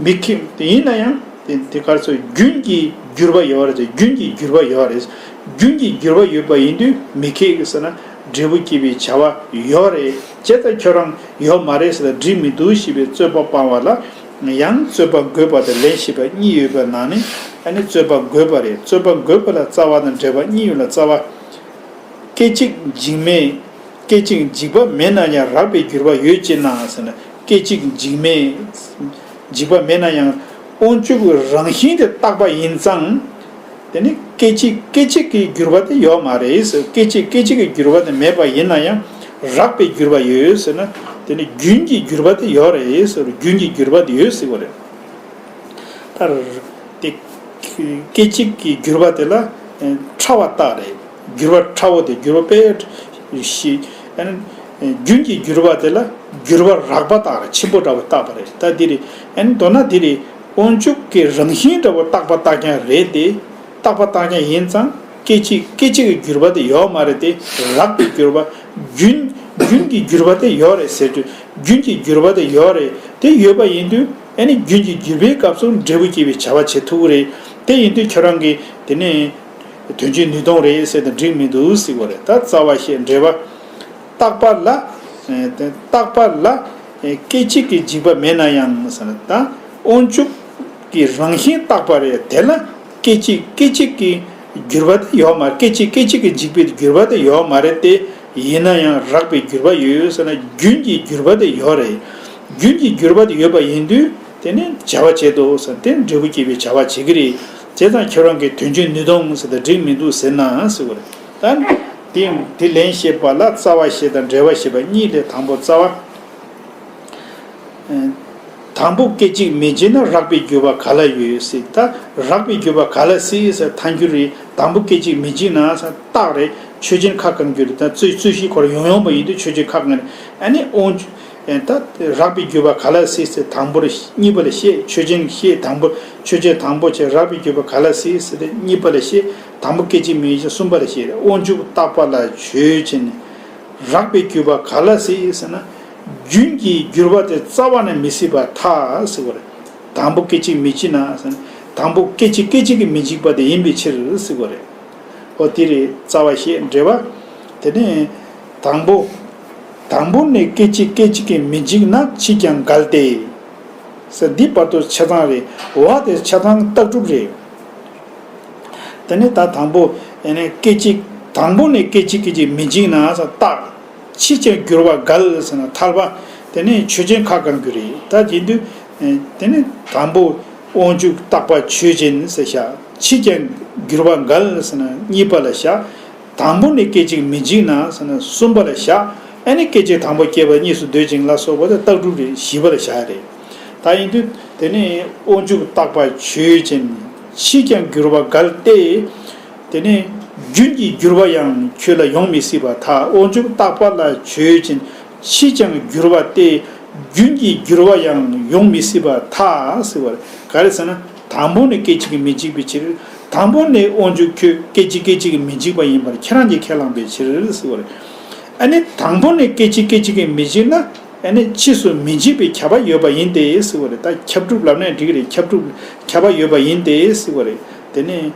མི་ཁེགས། དེ་ཡིན་ན་ཡང་དེ་དེ་ག་རེ་ཟེར། རྒྱུན་གྱི་འགྱུར་བ་ཡོད་རེད། རྒྱུན་གྱི་འགྱུར་བ་ཡོད་རེད། རྒྱུན་གྱི་འགྱུར་བ་ཡོད་པ་ཡིན་དུས་མི་ཁེགས་ཟེར་ན། འབྲས་བུ་སྐྱེད་པའི་བྱ་བ་ཡོད་རེད། བྱས་ཙང་ཁྱོད་རང་ཡོད་མ་རེད་ཟེར་ན་འགྲིག་མི་འདུག་ཞེས་པའི་རྩོད་པ་སྤང་བ་ལ། ཡང་རྩོད་པ་འགོད་པ་དང་ལན་ཞེས་པ་གཉིས་ཡོད་པའི་ནང་ནས། ཨ་ནི་རྩོད་པ་འགོད་པ་རེད། རྩོད་པ་འགོད་པ་ལ་རྩ་བ་དང་འགྲེལ་པ་གཉིས་ཡོད་ལ། རྩ་བ། སྐད་ཅིག་འཇིག་མེད། སྐད་ཅིག་འཇིག་པ་མེད་ན་ཡང་རགས་པའི་འགྱུར་བ་ཡོད་ཅེ་ན་ཟེར་ན། སྐད་ཅིག་འཇིག་མེད། འཇིག་པ་མེད་ན་ཡང་དབང་ཕྱུག་གི་རང་བཞིན་དེ་རྟག་པ་ཡིན་ཙང་། དེ་ནི་སྐད་ཅིག་སྐད་ཅིག་གི་འགྱུར་བ་དེ་ཡོད་མ་རེད་ཟེར། སྐད་ཅིག་སྐད་ཅིག་གི་འགྱུར་བ་དེ་མེད་པ་ཡིན་ན་ཡང་རགས་པའི་འགྱུར་བ་ཡོད་ཟེར་ན། དེ་ནི་རྒྱུན་གྱི་འགྱུར་བ་དེ་ཡོད་རེད་ཟེར། རྒྱུན་གྱི་འགྱུར་བ་དེ་ཡོད་ཟེར་བ་རེད། ད་དེ་སྐད་ཅིག་གི་འགྱུར་བ་དེ་ལ་ཕྲ་བ་རྟག་རེད། འགྱུར་བ་ཕྲ་བོ་དེ་འགྱུར་བ་དཔེ་ཞིག་ཨ་ནི་རྒྱུན་གྱི་འགྱུར་བ་དེ་ལ་འགྱུར་བ་རགས་པ་རྟག་རེད། ཆེན་པོ་འདྲ་བོ་རྟག་པ་རེད། ད་འདི་རེད། ཨ་ནི་མདོར་ན་འདི་རེད། དབང་ཕྱུག་གི་རང་བཞིན་འདྲ་བོ་རྟག་པ་རྟག་རྐྱང་རེད་དེ། རྟག་པ་རྟག་རྐྱང་ཡིན་ཙང་སྐད་ཅིག་སྐད་ཅིག་གི་འགྱུར་བ་དེ་ཡོད་མ་རེད་དེ། རགས་པའི་འགྱུར་བ། རྒྱུན། རྒྱུན་གྱི་འགྱུར་བ་དེ་ཡོད་རེད་ཟེར་དུས། རྒྱུན་གྱི་འགྱུར་བ་དེ་ཡོད་རེད། དེ་ཡོད་པ་ཡིན་དུས། ཨ་ནི་རྒྱུན་གྱི་འགྱུར་བའི་སྐབས་སུ་འབྲས་བུ་སྐྱེད་པའི་བྱ་བ་བྱེད་ཐུབ་ཀྱི་རེད། དེ་ཡིན་དུས་ཁྱོད་རང་གིས་དེ་ནས་དོན་བྱེད་ནུས་སྟོང་རེད་ཟེར་དང་འགྲིག་མི་འདུག་ཟེར་བ་རེད། ད་རྩ་བ་བཤད། འགྲེལ་པ། རྟག་པ་ལ། ཨེ་དེ་རྟག་པ་ལ། ཨེ་སྐད་ཅིག་གི་འཇིག་པ་མེད་ན་ཡང་ཟེར་ན། ད་དབང་ཕྱུག་གི་རང་བཞིན་རྟག་པ་རེད། དེ་ལ་སྐད་ཅིག་སྐད་ཅིག་གི་འགྱུར་བ་དེ་ཡོད་མ་རེད། སྐད་ཅིག་སྐད་ཅིག་གི་འཇིག་པའི་འགྱུར་བ་དེ་ཡོད་མ་རེད་དེ། ཡིན་ན་ཡང་རགས་པའི་འགྱུར་བ་ཡོད་ཟེར་ན། རྒྱུན་གྱི་འགྱུར་བ་དེ་ཡོད་རེད། རྒྱུན་གྱི་འགྱུར་བ་དེ་ཡོད་པ་ཡིན་དུས། དེ་ནི་བྱ་བ་བྱེད་དོ་ཟེར་ན། དེ་འབྲས་བུ་སྐྱེད་པའི་བྱ་བ་བྱེད་ཀྱི་རེད། བྱས་ཙང་ཁྱོད་རང་གིས་དོན་བྱེད་ནུས་སྟོང་ཟེར་དང་འགྲིག་མི་འདུག་ཟེར་ན་ཟེར་བ་རེད། ད་དེ་དེ་ལན་བཤད་པ་ལ་རྩ་བ་བཤད་དང་འགྲེལ་པ་བཤད་པ་གཉིས་ལས། དང་པོ་རྩ་བ། དང་པོ་སྐད་ཅིག་མི་འཇིག་ན་རགས་པའི་འགྱུར་བ་ག་ལ་ཡོད་ཟེར། ད་རགས་པའི་འགྱུར་བ་ག་ལ་སྲིད་ཟེར། ཐལ་འགྱུར་རེད། དང་པོ་སྐད་ཅིག་མི་འཇིག་ན་ཟེར། རྟགས་རེད། ཆོས་ཅན་ཁ་གང་འགྱུར་རེད། ད་རྩོད་རྩོད་གཞི་ཁོ་རང་ཡོང་ཡོང་པ་ཡིན་དུས་ཆོས་ཅན་ཁ་གང་རེད། ཨ་ནི་དབང་ད་རགས་པའི་འགྱུར་བ་ག་ལ་སྲིད་ཟེར། དང་པོ་རེད། གཉིས་པ་ལ་བཤད། ཆོས་ཅན་བཤད། དང་པོ་ཆོས་ཅན་དང་པོ་བྱས། རགས་པའི་འགྱུར་བ་ག་ལ་སྲིད་ཟེར་ཏེ་གཉིས་པ་ལ་བཤད། དང་པོ་སྐད་ཅིག་མི་འཇིག་གསུམ་པ་ལ་བཤད། དབང་ཕྱུག་རྟག་པ་ལ་ཆོས་ཅན། རགས་པའི་འགྱུར་བ་ག་ལ་སྲིད་ཟེར་ན། རྒྱུན་གྱི་འགྱུར་བ་དེ་རྩ་བ་ནས་མི་སྲིད་པར་ཐལ་ཟེར་བ་རེད། དང་པོ་སྐད་ཅིག་མི་འཇིག་ན་ཟེར་ན། དང་པོ་སྐད་ཅིག་སྐད་ཅིག་གིས་མི་འཇིག་པ་དེ་ཡིན་པའི་ཕྱིར་ཟེར་བ་རེད། ཨོ་དེ་རེད། རྩ་བ་བཤད། འགྲེལ་པ། དེ་ནས་དང་པོ། དང་པོ་ནས་སྐད་ཅིག་སྐད་ཅིག་གིས་མི་འཇིག་ན་ཕྱིས་ཀྱང་འགལ་ཏེ། ཟེར་འདི་བར་དུ་ཆ་ཚང་རེད། འོ་དེ་ཆ་ཚང་རྟགས་གྲུབ་རེད། དེ་ནས་ད་དང་པོ། ཨེ་ནས་སྐད་ཅིག་དང་པོ་ནས་སྐད་ཅིག་སྐད་ཅིག་མི་འཇིག་ན་ཟེར་རྟགས། ཕྱིས་ཀྱང་འགྱུར་བ་འགལ་ཟེར་ན་ཐལ་པ། དེ་ནས་ཆོས་ཅན་ཁ་གང་འགྱུར་རེད། ད་དེ་དུས། ཨེ་དེ་ནས་དང་པོ། དབང་ཕྱུག་རྟག་པ་ཆོས་ཅན་ཟེར་བཞག་ཕྱིས་ཀྱང་འགྱུར་བ་འགལ་ཟེར་ན་གཉིས་པ་ལ་བཞག་དང་པོ་ནས་སྐད་ཅིག་མི་འཇིག་ན་ཟེར་ན་གསུམ་པ་ལ་བཞག་ཨ་ནི་སྐད་ཅིག་དང་པོ་སྐྱེས་པ་གཉིས་སུ་འདོད་ཅིང་ལ་སོགས་པ་དེ་རྟགས་གྲུབ་རེད། བཞི་པ་ལ་བཞག་རེད། ད་ཡིན་དུས་དེ་ནས་དབང་ཕྱུག་རྟག་པ་ཆོས་ཅན། ཕྱིས་ཀྱང་འགྱུར་བ་འགལ་ཏེ། དེ་ནས་རྒྱུན་གྱི་འགྱུར་བ་ཡང་ཁྱོད་ལ་ཡོང་མི་སྲིད་པར་ཐལ། དབང་ཕྱུག་རྟག་པ་ལ་ཆོས་ཅན། ཕྱིས་ཀྱང་འགྱུར་བ་སྟེ། རྒྱུན་གྱི་འགྱུར་བ་ཡང་ཡོང་མི་སྲིད་པར་ཐལ་ཟེར་བ་རེད། ག་རེ་ཟེར་ན། དང་པོ་ནས་སྐད་ཅིག་གིས་མི་འཇིག་པའི་ཕྱིར། དང་པོ་ནས་དབང་ཕྱུག་ཁྱོད་སྐད་ཅིག་སྐད་ཅིག་གིས་མི་འཇིག་པ་ཡིན་པར་ཁྱེད་རང་གིས་ཁས་བླངས་པའི་ཕྱིར་ཟེར་བ་རེད། ཨ་ནི་དང་པོ་ནས་སྐད་ཅིག་སྐད་ཅིག་གིས་མི་འཇིག་ན། ཨ་ནི་ཕྱིས་སུ་མི་འཇིག་པའི་ཁྱབ་པ་ཡོད་པ་ཡིན་ཏེ་ཟེར་བ་རེད། ད་ཁྱབ་སྒྲུབ་ལབ་ནའང་འགྲིག་གི་རེད། ཁྱབ་སྒྲུབ་ཁྱབ་པ་ཡོད་པ་ཡིན་ཏེ་ཟེར་བ་རེད། དེ་ནས།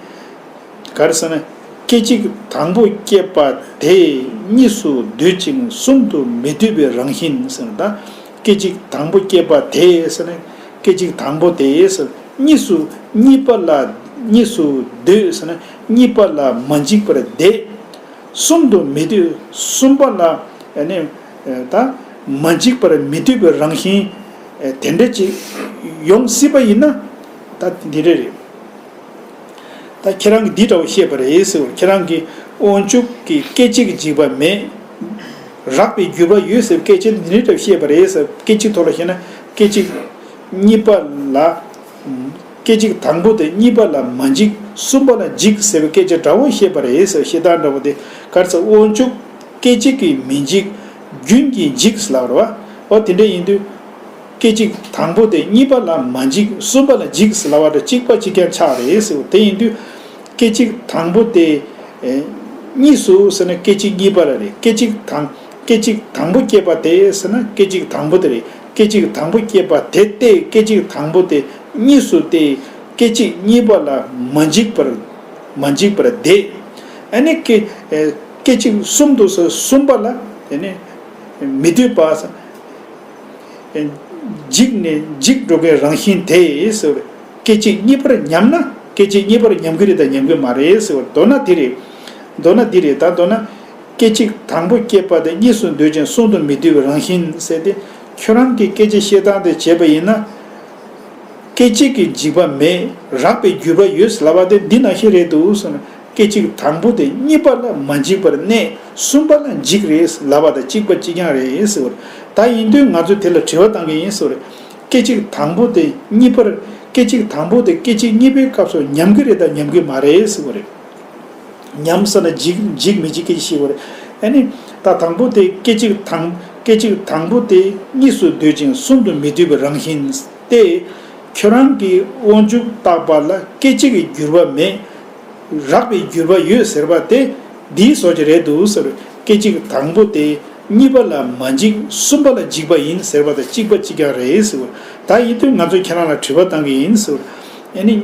ག་རེ་ཟེར་ན། སྐད་ཅིག་དང་པོ་སྐྱེས་པ་དེ་གཉིས་སུ་འདོད་ཅིང་གསུམ་དུ་མི་འདོད་པའི་རང་བཞིན་ཟེར་ན། ད་སྐད་ཅིག་དང་པོ་སྐྱེས་པ་དེ་ཟེར་ན། སྐད་ཅིག་དང་པོ་དེ་ཟེར། གཉིས་སུ་གཉིས་པ་ལ་གཉིས་སུ་འདོད་ཟེར་ན། གཉིས་པ་ལ་མ་འཇིགས་པར་འདོད། གསུམ་དུ་མི་འདོད། གསུམ་པ་ལ་ཨ་ནི་ད་མ་འཇིགས་པར་མི་འདོད་པའི་རང་བཞིན་དེ་འདྲ་ཅིག་ཡོང་སྲིད་པ་ཡིན་ན། ད་འདི་རེད་རེད། ད་ཁྱེད་རང་གིས་འདི་འདྲ་བོ་བཤད་པ་རེད་ཟེར་བ། ཁྱེད་རང་གིས་དབང་ཕྱུག་གི་སྐད་ཅིག་འཇིག་པ་མེད། རགས་པའི་འགྱུར་བ་ཡོད་ཟེར་བའི་སྐད་ཆ་འདི་འདྲ་བཤད་པ་རེད་ཟེར། སྐད་ཅིག་ཐོག་ལ་བཤད་ན་སྐད་ཅིག་གཉིས་པ་ལ། སྐད་ཅིག་དང་པོ་དེ་གཉིས་པ་ལ་མ་འཇིགས། གསུམ་པ་ལ་འཇིགས་ཟེར་བའི་སྐད་ཆ་འདྲ་བོ་བཤད་པ་རེད་ཟེར། བཤད་སྟངས་འདྲ་བོ་དེ་ག་རེ་ཟེར། དབང་ཕྱུག་སྐད་ཅིག་གིས་མི་འཇིགས། རྒྱུན་གྱིས་འཇིགས་ཟེར་ལབ་རེད་བ། འོ་དེ་འདྲ་ཡིན་དུས། སྐད་ཅིག་དང་པོ་དེ་གཉིས་པ་ལ་མ་འཇིགས། གསུམ་པ་ལ་འཇིགས་ཟེར་ལབ་པ་དང་གཅིག་པ་གཅིག་རྐྱང་ཆགས་རེད་ཟེར། དེ་ཡིན་དུས་སྐད་ཅིག་དང་པོ་དེ་གཉིས་སུ་ཟེར་ན་སྐད་ཅིག་གཉིས་པ་ལ་རེད། སྐད་ཅིག་དང་སྐད་ཅིག་དང་པོ་སྐྱེས་པ་དེ་ཟེར་ན་སྐད་ཅིག་དང་པོ་དེ་རེད། སྐད་ཅིག་དང་པོ་སྐྱེས་པ་དེ་སྟེ་སྐད་ཅིག་དང་པོ་དེ་གཉིས་སུ་སྟེ་སྐད་ཅིག་གཉིས་པ་ལ་མ་འཇིགས་པར་མ་འཇིགས་པར་བསྡད། ཨ་ནི་སྐད་སྐད་ཅིག་གསུམ་དུ་ཟེར། གསུམ་པ་ལ་དེ་ནི་མི་སྡོད་པ་ཟེར། འཇིག་ནས་འཇིག་འགྲོ་མཁན་རང་བཞིན་དེ་ཟེར། སྐད་ཅིག་གཉིས་པར་ཉམས་ན་སྐད་ཅིག་གཉིས་པར་ཉམས་ཀྱི་རེད་དང་ཉམས་ཀྱི་མ་རེད་ཟེར་བ། མདོར་ན་འདི་རེད། མདོར་ན་འདི་རེད། ད་མདོར་ན་སྐད་ཅིག་དང་པོ་སྐྱེས་པ་དེ་གཉིས་སུ་འདོད་ཅིང་གསུམ་དུ་མི་འདོད་པའི་རང་བཞིན་ཟེར་ཏེ། ཁྱོད་རང་གི་སྐད་ཆ་བཤད་སྟངས་དེ་བྱས་པ་ཡིན་ན། སྐད་ཅིག་གི་འཇིག་པ་མེད། རགས་པའི་འགྱུར་བ་ཡོད་ལབ་པ་དེ་འདི་ནང་བཞིན་རེད་འདུག་ཟེར་ན། སྐད་ཅིག་དང་པོ་དེ་གཉིས་པ་ལ་མ་འཇིགས་པར་གནས། གསུམ་པ་ལ་འཇིགས་རེད་ལབ་པ་དང་གཅིག་པ་གཅིག་རྐྱང་རེད་ཟེར་བ་རེད། ད་ཡིན་དུས་ང་ཚོས་དེ་ལ་དྲི་བ་བཏང་གི་ཡིན་ཟེར་བ་རེད། སྐད་ཅིག་དང་པོ་དེ་གཉིས་པར་སྐད་ཅིག་དང་པོ་དེ་སྐད་ཅིག་གཉིས་པའི་སྐབས་སུ་ཉམས་ཀྱི་རེད་དང་ཉམས་ཀྱི་མ་རེད་ཟེར་བ་རེད། ཉམས་ཟེར་ན་འཇིག་འཇིག་མི་འཇིག་སྐད་ཅིག་ཤེས་དགོས་རེད། ཨ་ནི་ད་དང་པོ་དེ་སྐད་ཅིག་དང་སྐད་ཅིག་དང་པོ་དེ་གཉིས་སུ་འདོད་ཅིང་གསུམ་དུ་མི་འདོད་པའི་རང་བཞིན་ཏེ། ཁྱོད་རང་གིས་དབང་ཕྱུག་བཏགས་པ་ལ་སྐད་ཅིག་གི་འགྱུར་བ་མེད། རགས་པའི་འགྱུར་བ་ཡོད་ཟེར་བ་དེ་འདིའི་བཟོ་ཅིག་རེད་འདུག་ཟེར། སྐད་ཅིག་དང་པོ་དེ་གཉིས་པ་ལ་མ་འཇིགས། གསུམ་པ་ལ་འཇིགས་པ་ཡིན་ཟེར་བ་དང་གཅིག་པ་གཅིག་རྐྱང་རེད་ཟེར། ད་ཡིན་དུས་ང་ཚོས་ཁྱེད་རང་ལ་དྲི་བ་བཏང་གི་ཡིན་ཟེར། ཨ་ནི་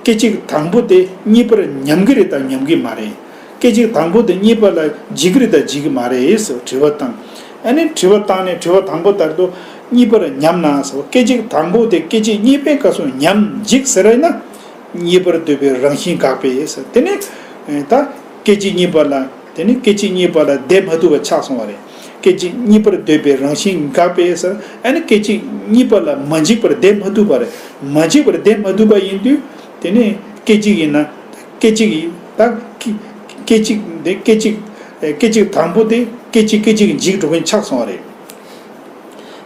སྐད་ཅིག་དང་པོ་དེ་གཉིས་པར་ཉམས་ཀྱི་རེད་དང་ཉམས་ཀྱི་མ་རེད། སྐད་ཅིག་དང་པོ་དེ་གཉིས་པ་ལ་འཇིགས་ཀྱི་རེད་དང་འཇིགས་ཀྱི་མ་རེད་ཟེར་དྲི་བ་བཏང་། ཨ་ནི་དྲི་བ་བཏང་ནས་དྲི་བ་དང་པོ་ལྟར་དུ་གཉིས་པར་ཉམས་ན་ཟེར། སྐད་ཅིག་དང་པོ་དེ་སྐད་ཅིག་གཉིས་པའི་སྐབས་སུ་ཉམས་འཇིགས་ཟེར་བ་ཡིན་ན། གཉིས་པར་འདོད་པའི་རང་བཞིན་དགག་པས་ཟེར། དེ་ནི་ད་སྐད་ཅིག་གཉིས་པ་ལ་དེ་ནི་སྐད་ཅིག་གཉིས་པ་ལ་བསྡད་མ་ཐུབ་པ་ཆགས་སོང་བ་རེད། སྐད་ཅིག་གཉིས་པར་འདོད་པའི་རང་བཞིན་དགག་པས་ཟེར། ཨ་ནི་སྐད་ཅིག་གཉིས་པ་ལ་མ་འཇིགས་པར་བསྡད་མ་ཐུབ་པ་རེད། མ་འཇིགས་པར་བསྡད་མ་ཐུབ་པ་ཡིན་དུས་དེ་ནི་སྐད་ཅིག་ཡིན་ན། སྐད་ཅིག་ཡིན་ད། སྐད་ཅིག་འདི་སྐད་ཅིག་སྐད་ཅིག་དང་པོ་དེ་སྐད་ཅིག་སྐད་ཅིག་འཇིག་འགྲོ་མཁན་ཆགས་སོང་བ་རེད།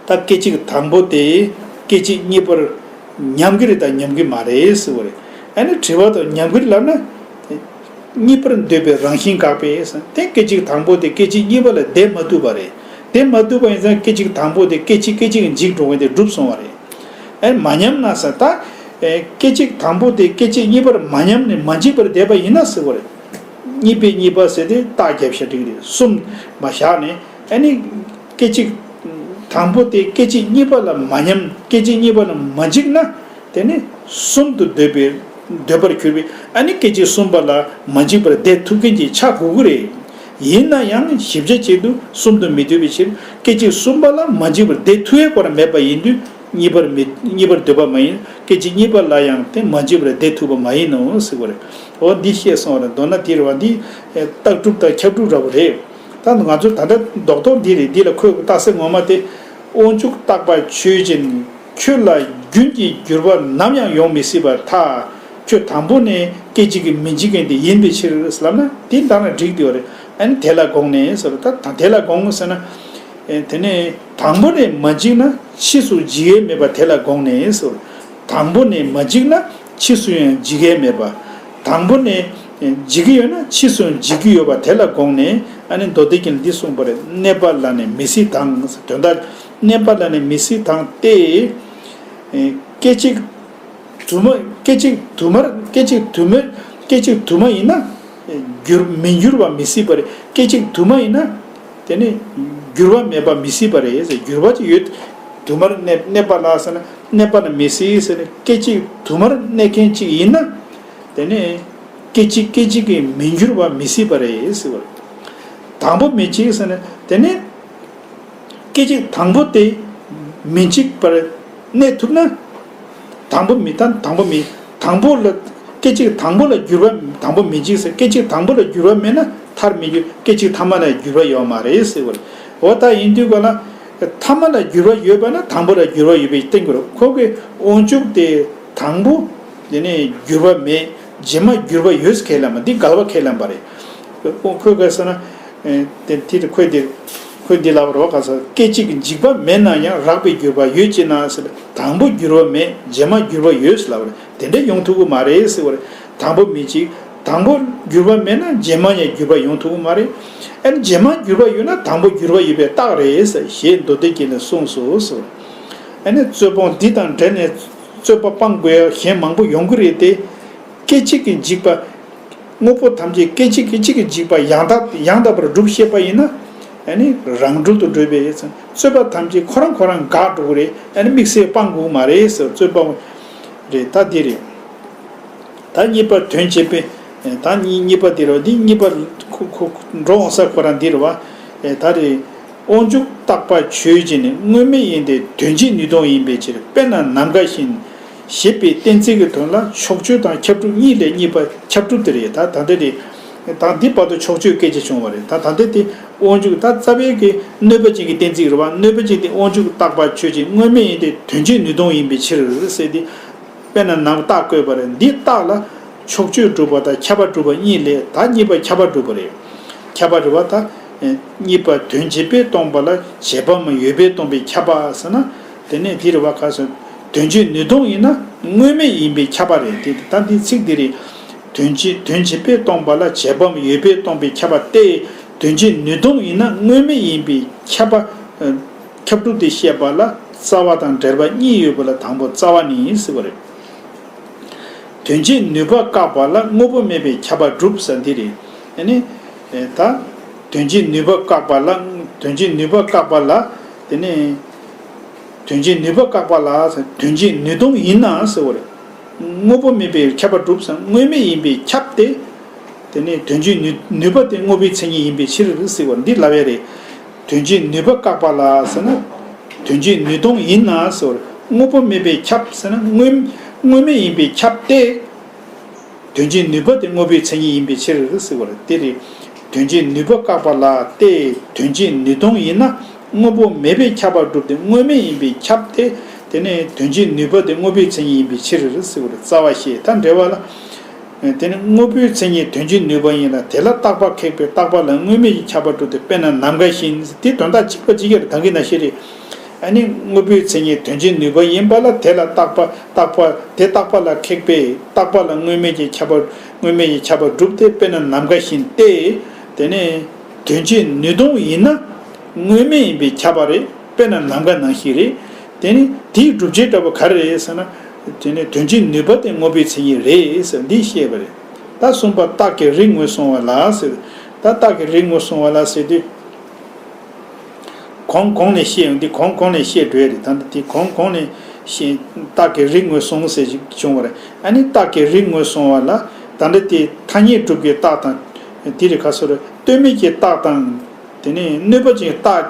ད་སྐད་ཅིག་དང་པོ་དེ་སྐད་ཅིག་གཉིས་པར་ཉམས་ཀྱི་རེད་དང་ཉམས་ཀྱི་མ་རེད་ཟེར་བ་རེད། ཨ་ནི་དྲི་བ་དང་ཉམས་ཀྱི་རེད་ལབ་ན། གཉིས་པར་འདོད་པའི་རང་བཞིན་དགག་པས་ཟེར། དེ་སྐད་ཅིག་དང་པོ་དེ་སྐད་ཅིག་གཉིས་པ་ལ་བསྡད་མ་ཐུབ་པ་རེད། བསྡད་མ་ཐུབ་པ་ཡིན་ཙང་སྐད་ཅིག་དང་པོ་དེ་སྐད་ཅིག་སྐད་ཅིག་འཇིག་འགྲོ་མཁན་དེ་གྲུབ་སོང་བ་རེད། ཨེ་མ་ཉམས་ན་ཟེར་ད། ཨེ་སྐད་ཅིག་དང་པོ་དེ་སྐད་ཅིག་གཉིས་པར་མ་ཉམས་ནས་མ་འཇིགས་པར་བསྡད་པ་ཡིན་ན་ཟེར་བ་རེད། གཉིས་པའི་གཉིས་པ་ཟེར་དེ་རྟགས་རྒྱབ་བཞག་འགྲིག་རེད། གསུམ་མ་བཞག་ནས་ཨ་ནི་སྐད་ཅིག་དང་པོ་དེ་སྐད་ཅིག་གཉིས་པ་ལ་མ་ཉམས། སྐད་ཅིག་གཉིས་པ་ལ་མ་འཇིགས་ན་དེ་ནི་གསུམ་དུ་འདོད་པའི་འདོད་པར་གྱུར་པའི་ཨ་ནི་སྐད་ཅིག་གསུམ་པ་ལ་མ་འཇིགས་པར་བསྡད་ཐུབ་མཁན་གྱི་ཆ་དགོས་ཀྱི་རེད། ཡིན་ན་ཡང་ཞིབ་ཆ་བྱེད་དུས་གསུམ་དུ་མི་འདོད་པའི་ཕྱིར། སྐད་ཅིག་གསུམ་པ་ལ་མ་འཇིགས་པར་བསྡད་ཐུབ་ཡས་སྐོར་མེད་པ་ཡིན་དུས་གཉིས་པར་མི་གཉིས་པར་འདོད་པ་མ་ཡིན། སྐད་ཅིག་གཉིས་པ་ལ་ཡང་དེ་མ་འཇིགས་པར་བསྡད་ཐུབ་པ་མ་ཡིན་ནོ་ཟེར་བ་རེད། འོ་འདི་བཤད་སོང་བ་རེད། མདོར་ན་དེ་རེད་བ། འདི་ཨེ་རྟགས་གྲུབ་དང་ཁྱབ་གྲུབ་འདྲ་བོ་རེད། ད་ང་ཚོ་ད་ལྟ་རྡོག་རྡོག་འདི་རེད། འདི་ལ་ཁོས་རྟགས་གསལ་ངོ་མ་དེ་དབང་ཕྱུག་རྟག་པ་ཆོས་ཅན། ཁྱོད་ལ་རྒྱུན་གྱི་འགྱུར་བ་ནམ་ཡང་ཡོང་མི་སྲིད་པར་ཐལ། ཁྱོད་དང་པོ་ནས་སྐད་ཅིག་གིས་མི་འཇིག་མཁན་དེ་ཡིན་པའི་ཕྱིར་ལབ་ན་དེ་འདང་ན་འགྲིག་དེ་བ་རེད། ཨ་ནི་དེ་ལ་དགོངས་ནས་ཟེར། ད་ད་དེ་ལ་དགོངས་ཟེར་ན། ཨེ་དེ་ནས་དང་པོ་ནས་མ་འཇིག་ན་ཕྱིས་སུ་འཇིག་ཡས་མེད་པ་དེ་ལ་དགོངས་ནས་ཟེར། དང་པོ་ནས་མ་འཇིག་ན་ཕྱིས་སུ་ཡང་འཇིག་ཡས་མེད་པ། དང་པོ་ནས་འཇིག་གི་ཡོད་ན་ཕྱིས་སུ་ཡང་འཇིག་གི་ཡོད་པ་དེ་ལ་དགོངས་ནས། ཨ་ནི་མདོ་སྡེ་རྒྱན་འདི་གསུངས་པ་རེད། གནས་པ་ལ་ནི་མི་སྲིད་དང་། དོན་དག་གནས་པ་ལ་ནི་མི་སྲིད་དང་སྟེ། སྐད་ཅིག་དུ་མ་སྐད་ཅིག་དུ་མར་སྐད་ཅིག་དུ་མར་སྐད་ཅིག་དུ་མ་ཡིན་ན་འགྱུར་མི་འགྱུར་བ་མི་སྲིད་པ་རེད། སྐད་ཅིག་དུ་མ་ཡིན་ན་དེ་ནི་འགྱུར་བ་མེད་པ་མི་སྲིད་པ་རེད་ཟེར། འགྱུར་བ་ཅིག་ཡོད། དུ་མར་གནས་གནས་པ་ལ་ཟེར་ན་གནས་པ་ལ་མི་སྲིད་ཟེར་ནས་སྐད་ཅིག་དུ་མར་གནས་མཁན་ཅིག་ཡིན་ན་དེ་ནི་སྐད་ཅིག་སྐད་ཅིག་གིས་མི་འགྱུར་བ་མི་སྲིད་པ་རེད་ཟེར་བ་རེད། དང་པོ་མི་འཇིག་ཟེར་ན་དེ་ནི། སྐད་ཅིག་དང་པོ་དེ་མི་འཇིག་པར་གནས་ཐུབ་ན། དང་པོ་མི་ད་དང་པོ་མི་དང་པོ་ལ་སྐད་ཅིག་དང་པོ་ལ་འགྱུར་བ་དང་པོ་མི་འཇིག་ཟེར། སྐད་ཅིག་དང་པོ་ལ་འགྱུར་བ་མེད་ན་མཐར་མི་འགྱུར། སྐད་ཅིག་ཐ་མ་ལ་འགྱུར་བ་ཡོད་མ་རེད་ཟེར་བ་རེད། འོ་ད་ཡིན་དུས་ག་ལ་ཐ་མ་ལ་འགྱུར་བ་ཡོད་པ་ན་དང་པོ་ལ་འགྱུར་བ་ཡོད་པའི་སྟེང་དུ་ཁོ་གི་དབང་ཕྱུག་དེ་དང་པོ། དེ་ནས་འགྱུར་བ་མེད། རྗེས་མ་འགྱུར་བ་ཡོད་ཟེར་ཁས་ལེན་པ་འདི་འགལ་བ་ཁས་ལེན་པ་རེད། ཁོ་ཁོས་ག་ཟེར་ན། ཨེ་དེ་དེ་ཁོས་དེ་ཁོས་འདི་ལབ་པ་རེད་བ། ག་ཟེར། སྐད་ཅིག་འཇིག་པ་མེད་ན་ཡང་། རགས་པའི་འགྱུར་བ་ཡོད་ཅེ་ན་ཟེར། དང་པོ་འགྱུར་བ་མེད། རྗེས་མ་འགྱུར་བ་ཡོད་ཟེར་ལབ་པ་རེད། དེ་འདྲ་ཡོང་ཐུབ་ཀྱི་མ་རེད་ཟེར་བ་རེད། དང་པོ་མི་འཇིག་དང་པོ་འགྱུར་བ་མེད་ན་རྗེས་མ་ཡང་འགྱུར་བ་ཡོང་ཐུབ་ཀྱི་མ་རེད། ཨ་ནི་རྗེས་མ་འགྱུར་བ་ཡོད་ན་དང་པོ་འགྱུར་བ་ཡོད་པའི་རྟགས་རེད་ཟེར། ཞེས་མདོ་སྡེ་རྒྱན་ལས་གསུངས་སོ་ཟེར། ཨ་ནི་རྩོད་སྤོང་འདི་དང་འབྲེལ་ནས་རྩོད་པ་སྤང་དགོས་ཡ་གཞན་མང་པོ་ཡོང་གི་རེད་དེ། སྐད་ཅིག་གིས་འཇིག་པ། དངོས་པོ་ཐམས་ཅད་སྐད་ཅིག་གིས་གཅིག་གིས་འཇིག་པ་ཡང་དག་ཡང་དག་པར་སྒྲུབ་ཤེས་པ་ཡིན་ན། ཨ་ནི་རང་གྲོལ་དུ་འགྲོ་བའི་རྩོད་པ་ཐམས་ཅད་ཁོ་རང་ཁོ་རང་འགག་འགྲོ་གི་རེད། ཨ་ནི་དམིགས་བསལ་སྤང་དགོས་མ་རེད་ཟེར། རྩོད་པ་རེད། ད་འདི་རེད། ད་གཉིས་པ་དོན་བྱེད་པའི། ད་གཉིས་གཉིས་པ་འདི་རེད། འདི་གཉིས་པ་ཁོ་ཁོ་འགྲོ་འོང་ས་ཁོ་རང་འདི་རེད་བ། ད་རེད། དབང་ཕྱུག་རྟག་པ་ཆོས་ཅན། དངོས་མེད་ཡིན་ཏེ་དོན་བྱེད་ནུས་སྟོང་ཡིན་པའི་ཕྱིར། དཔེར་ན་ནམ་མཁའ་བཞིན། ཞེས་པའི་གཏན་ཚིགས་ཀྱི་དོན་ལ་ཕྱོགས་ཆོས་དང་ཁྱབ་སྒྲུབ་གཉིས་ལས་གཉིས་པ་ཁྱབ་སྒྲུབ་དེ་རེད། ད་ད་འདི་རེད། ད་འདི་བར་དུ་ཕྱོགས་ཆོས་སྐད་ཆ་བྱུང་བ་རེད། ད་ད་འདི་དེ་དབང་ཕྱུག་ད་རྩ་བའི་གི་གནོད་པ་ཅན་གྱི་གཏན་ཚིགས་རེད་བ། གནོད་པ་ཅན་དེ་དབང་ཕྱུག་རྟག་པ་ཆོས་ཅན། དངོས་མེད་ཡིན་ཏེ་དོན་བྱེད་ནུས་སྟོང་ཡིན་པའི་ཕྱིར་ཟེར་ཏེ། དཔེར་ན་ནམ་རྟགས་བཀོད་པ་རེད། འདི་རྟགས་ལ་ཕྱོགས་ཆོས་སྒྲུབ་པ་དང་ཁྱབ་པ་སྒྲུབ་པ་གཉིས་ལས་ད་གཉིས་པ་ཁྱབ་པ་སྒྲུབ་པ་རེད། ཁྱབ་པ་རེད་བ། ད་གཉིས་པ་དོན་བྱེད་པས་སྟོང་པ་ལ་བྱེད་པའམ་ཡོད་པས་སྟོང་པའི་ཁྱབ་པ་ཟེར་ན། དེ་ནས་དེ་རེད་བ། ག་ཟེར། དོན་བྱེད་ནུས་སྟོང་ཡིན་ན་དངོས་མེད་ཡིན་པས་ཁྱབ་པ་རེད། དེ་ད་འདི་ཚིག་འདི་རེད། དོན་བྱེད་དོན་བྱེད་པས་སྟོང་པ་ལ་བྱེད་པའམ་ཡོད་པས་སྟོང་པའི་ཁྱབ་པ་སྟེ། དོན་བྱེད་ནུས་སྟོང་ཡིན་ན་དངོས་མེད་ཡིན་པས་ཁྱབ་པ། ཨ། ཁྱབ་སྒྲུབ་དེ་བཤད་པ་ལ་རྩ་བ་དང་འབྲེལ་པ་གཉིས་ཡོད་པ་ལ་དང་པོ་རྩ་བ་ནི་ཟེར་བ་རེད། དོན་བྱེད་ནུས་པ་བཀག་པ་ལ་དངོས་པོ་མེད་པའི་ཁྱབ་པ་སྒྲུབ་ཟེར་འདི་རེད། ཨ་ནི། ཨེ་ད། དོན་བྱེད་ནུས་པ་བཀག་པ་ལ། དོན་བྱེད་ནུས་པ་བཀག་པ་ལ། དེ་ནས། དོན་བྱེད་ནུས་པ་བཀག་པ་ལ། དོན་བྱེད་ནུས་སྟོང་ཡིན་ན་ཟེར་བ་རེད། དངོས་པོ་མེད་པའི་ཁྱབ་པ་སྒྲུབ་ཟེར། དངོས་མེད་ཡིན་པས་ཁྱབ་སྟེ། དེ་ནས་དོན་བྱེད་ནུས་ནུས་པ་དེ་དངོས་པོའི་མཚན་ཉིད་ཡིན་པའི་ཕྱིར་ཟེར་བ་འདི་ལབ་ཡ་རེད། དོན་བྱེད་ནུས་པ་བཀག་པ་ལ་ཟེར་ན། དོན་བྱེད་ནུས་སྟོང་ཡིན་ན་ཟེར་བ་རེད། དངོས་པོ་མེད་པས་ཁྱབ་ཟེར་ན་དངོས་དངོས་མེད་ཡིན་པས་ཁྱབ་སྟེ། དོན་བྱེད་ནུས་པ་དེ་དངོས་པོའི་མཚན་ཉིད་ཡིན་པའི་ཕྱིར་ཟེར་བ་རེད། དེ་རེད། དོན་བྱེད་ནུས་པ་བཀག་པ་ལ་སྟེ། དོན་བྱེད་ནུས་སྟོང་ཡིན་ན་དངོས་པོ་མེད་པས་ཁྱབ་པ་སྒྲུབ་སྟེ་དངོས་མེད་ཡིན་པས་ཁྱབ་སྟེ། དེ་ནས་དོན་བྱེད་ནུས་པ་དེ་དངོས་པོའི་མཚན་ཉིད་ཡིན་པའི་ཕྱིར་ཟེར་བ་རེད། རྩ་བ་བཤད་ད་འགྲེལ་བ་ལ། དེ་ནི་དངོས་པོའི་མཚན་ཉིད་དོན་བྱེད་ནུས་པ་ཡིན་ལ། དེ་ལ་རྟག་པ་ཁེགས་པས་རྟག་པ་ལ་དངོས་མེད་ཀྱི་ཁྱབ་པ་སྒྲུབ་སྟེ། དཔེར་ན་ནམ་མཁའ་བཞིན། དེ་དོན་དག་གཅིག་པ་གཅིག་རྐྱང་རེད། ད་གིན་ནང་བཞིན་རེད། ཨ་ནི་དངོས་པོའི་མཚན་ཉིད་དོན་བྱེད་ནུས་པ་ཡིན་པ་ལ་དེ་ལ་རྟག་པ་རྟག་པ་དེ་རྟག་པ་ལ་ཁེགས་པས་རྟག་པ་ལ་དངོས་མེད་ཀྱི་ཁྱབ་པ་དངོས་མེད་ཀྱི་ཁྱབ་པ་སྒྲུབ་སྟེ། དཔེར་ན་ནམ་མཁའ་བཞིན་ཏེ། དེ་ནས་དོན་བྱེད་ནུས་སྟོང་ཡིན་ན་དངོས་མེད་ཡིན་པས་ཁྱབ་པ་རེད། དཔེར་ན་ནམ་མཁའ་ནང་བཞིན་རེད། དེ་ནི་དེའི་སྒྲུབ་བྱེད་འདྲ་པོ་ག་རེ་རེད་ཟེར་ན། དེ་ནི་དོན་བྱེད་ནུས་པ་དེ་དངོས་པོའི་མཚན་ཉིད་རེད་ཟེར་འདི་བཤད་པ་རེད། ད་གསུམ་པ་རྟགས་ཀྱི་རིགས་ངོས་བཟུང་བ་ལ་ཟེར། ད་རྟགས་ཀྱི་རིགས་ངོས་བཟུང་བ་ལ་ཟེར་དུས། གོང་གོང་ནས་བཤད་ཡོང་དུས། གོང་གོང་ནས་བཤད་འགྲོ་ཡ་རེད། ད་ལྟ་དེ་གོང་གོང་ནས་བཤད། རྟགས་ཀྱི་རིགས་ངོས་བཟུང་ཟེར་ཞིག་བྱུང་བ་རེད། ཨ་ནི་རྟགས་ཀྱི་རིགས་ངོས་བཟུང་བ་ལ་ད་ལྟ་དེ་ཐ་སྙད་སྒྲུབ་ཀྱི་རྟགས་དང་། དེ་རེད། ག་ཟེར་རེད། ལྟོས་མེད་ཀྱི་རྟགས་དང་། དེ་ནས་གནོད་པ་ཅན་གྱི་རྟགས།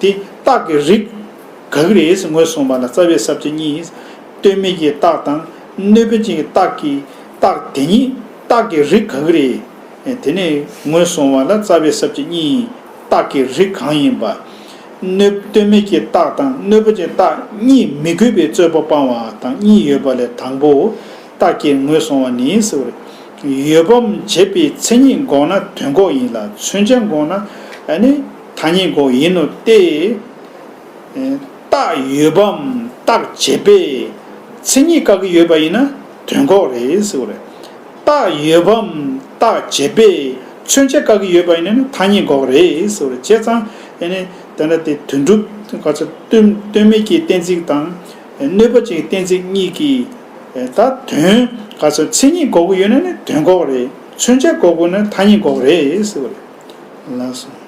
དེ་རྟགས་ཀྱི་རིགས་ག་གི་རེད་ཟེར་ངོས་བཟུང་བ་ལ་རྩ་བའི་ས་བཅད་གཉིས། ལྟོས་མེད་ཀྱི་རྟགས་དང་གནོད་པ་ཅན་གྱི་རྟགས་ཀྱི་རྟགས་དེ་ཉིད་རྟགས་ཀྱི་རིགས་ག་གི་རེད། དེ་ནས་ངོས་བཟུང་བ་ལ་རྩ་བའི་ས་བཅད་གཉིས། རྟགས་ཀྱི་རིགས་གང་ཡིན་པ། གནོད་ལྟོས་མེད་ཀྱི་རྟགས་དང་གནོད་པ་ཅན་རྟགས་གཉིས་མི་དགོས་པའི་རྩོད་པ་སྤང་བ་དང་གཉིས་ཡོད་པ་ལས་དང་པོ། རྟགས་ཀྱིས་ངོས་བཟུང་བ་ནི་ཟེར་བ་རེད། ཡོད་པའམ་བྱས་པའི་མཚན་ཉིད་འགོག་ན་དོན་འགོག་ཡིན་ལ། མཚོན་བྱ་འགོག་ན་ནི་ཐ་སྙད་འགོག་ཡིན་ནོ་སྟེ། རྟགས་ཡོད་པའམ་རྟགས་བྱས་པའི་མཚན་ཉིད་བཀག་གི་ཡོད་པ་ཡིན་ན་དོན་འགོག་རེད་ཟེར་བ་རེད། རྟགས་ཡོད་པའམ་རྟགས་བྱས་པའི་མཚོན་བྱ་བཀག་གི་ཡོད་པ་ཡིན་ན་ནི་ཐ་སྙད་འགོག་རེད་ཟེར་བ་རེད། བྱས་ཙང་ཨ་ནི་དེ་འདྲ་དེ་དོན་གྲུབ་ག་ཚོད་ལྟོས་ལྟོས་མེད་ཀྱི་གཏན་ཚིགས་དང་གནོད་པ་ཅན་གྱི་གཏན་ཚིགས་གཉིས་ཀྱིས་ད་དོན་ག་ཚོད་མཚན་ཉིད་འགོག་གི་ཡོད་ན་ནི་དོན་འགོག་རེད། མཚོན་བྱ་འགོག་དགོས་ན་ཐ་སྙད་འགོག་རེད་ཟེར་བ་རེད། ལགས་སོ།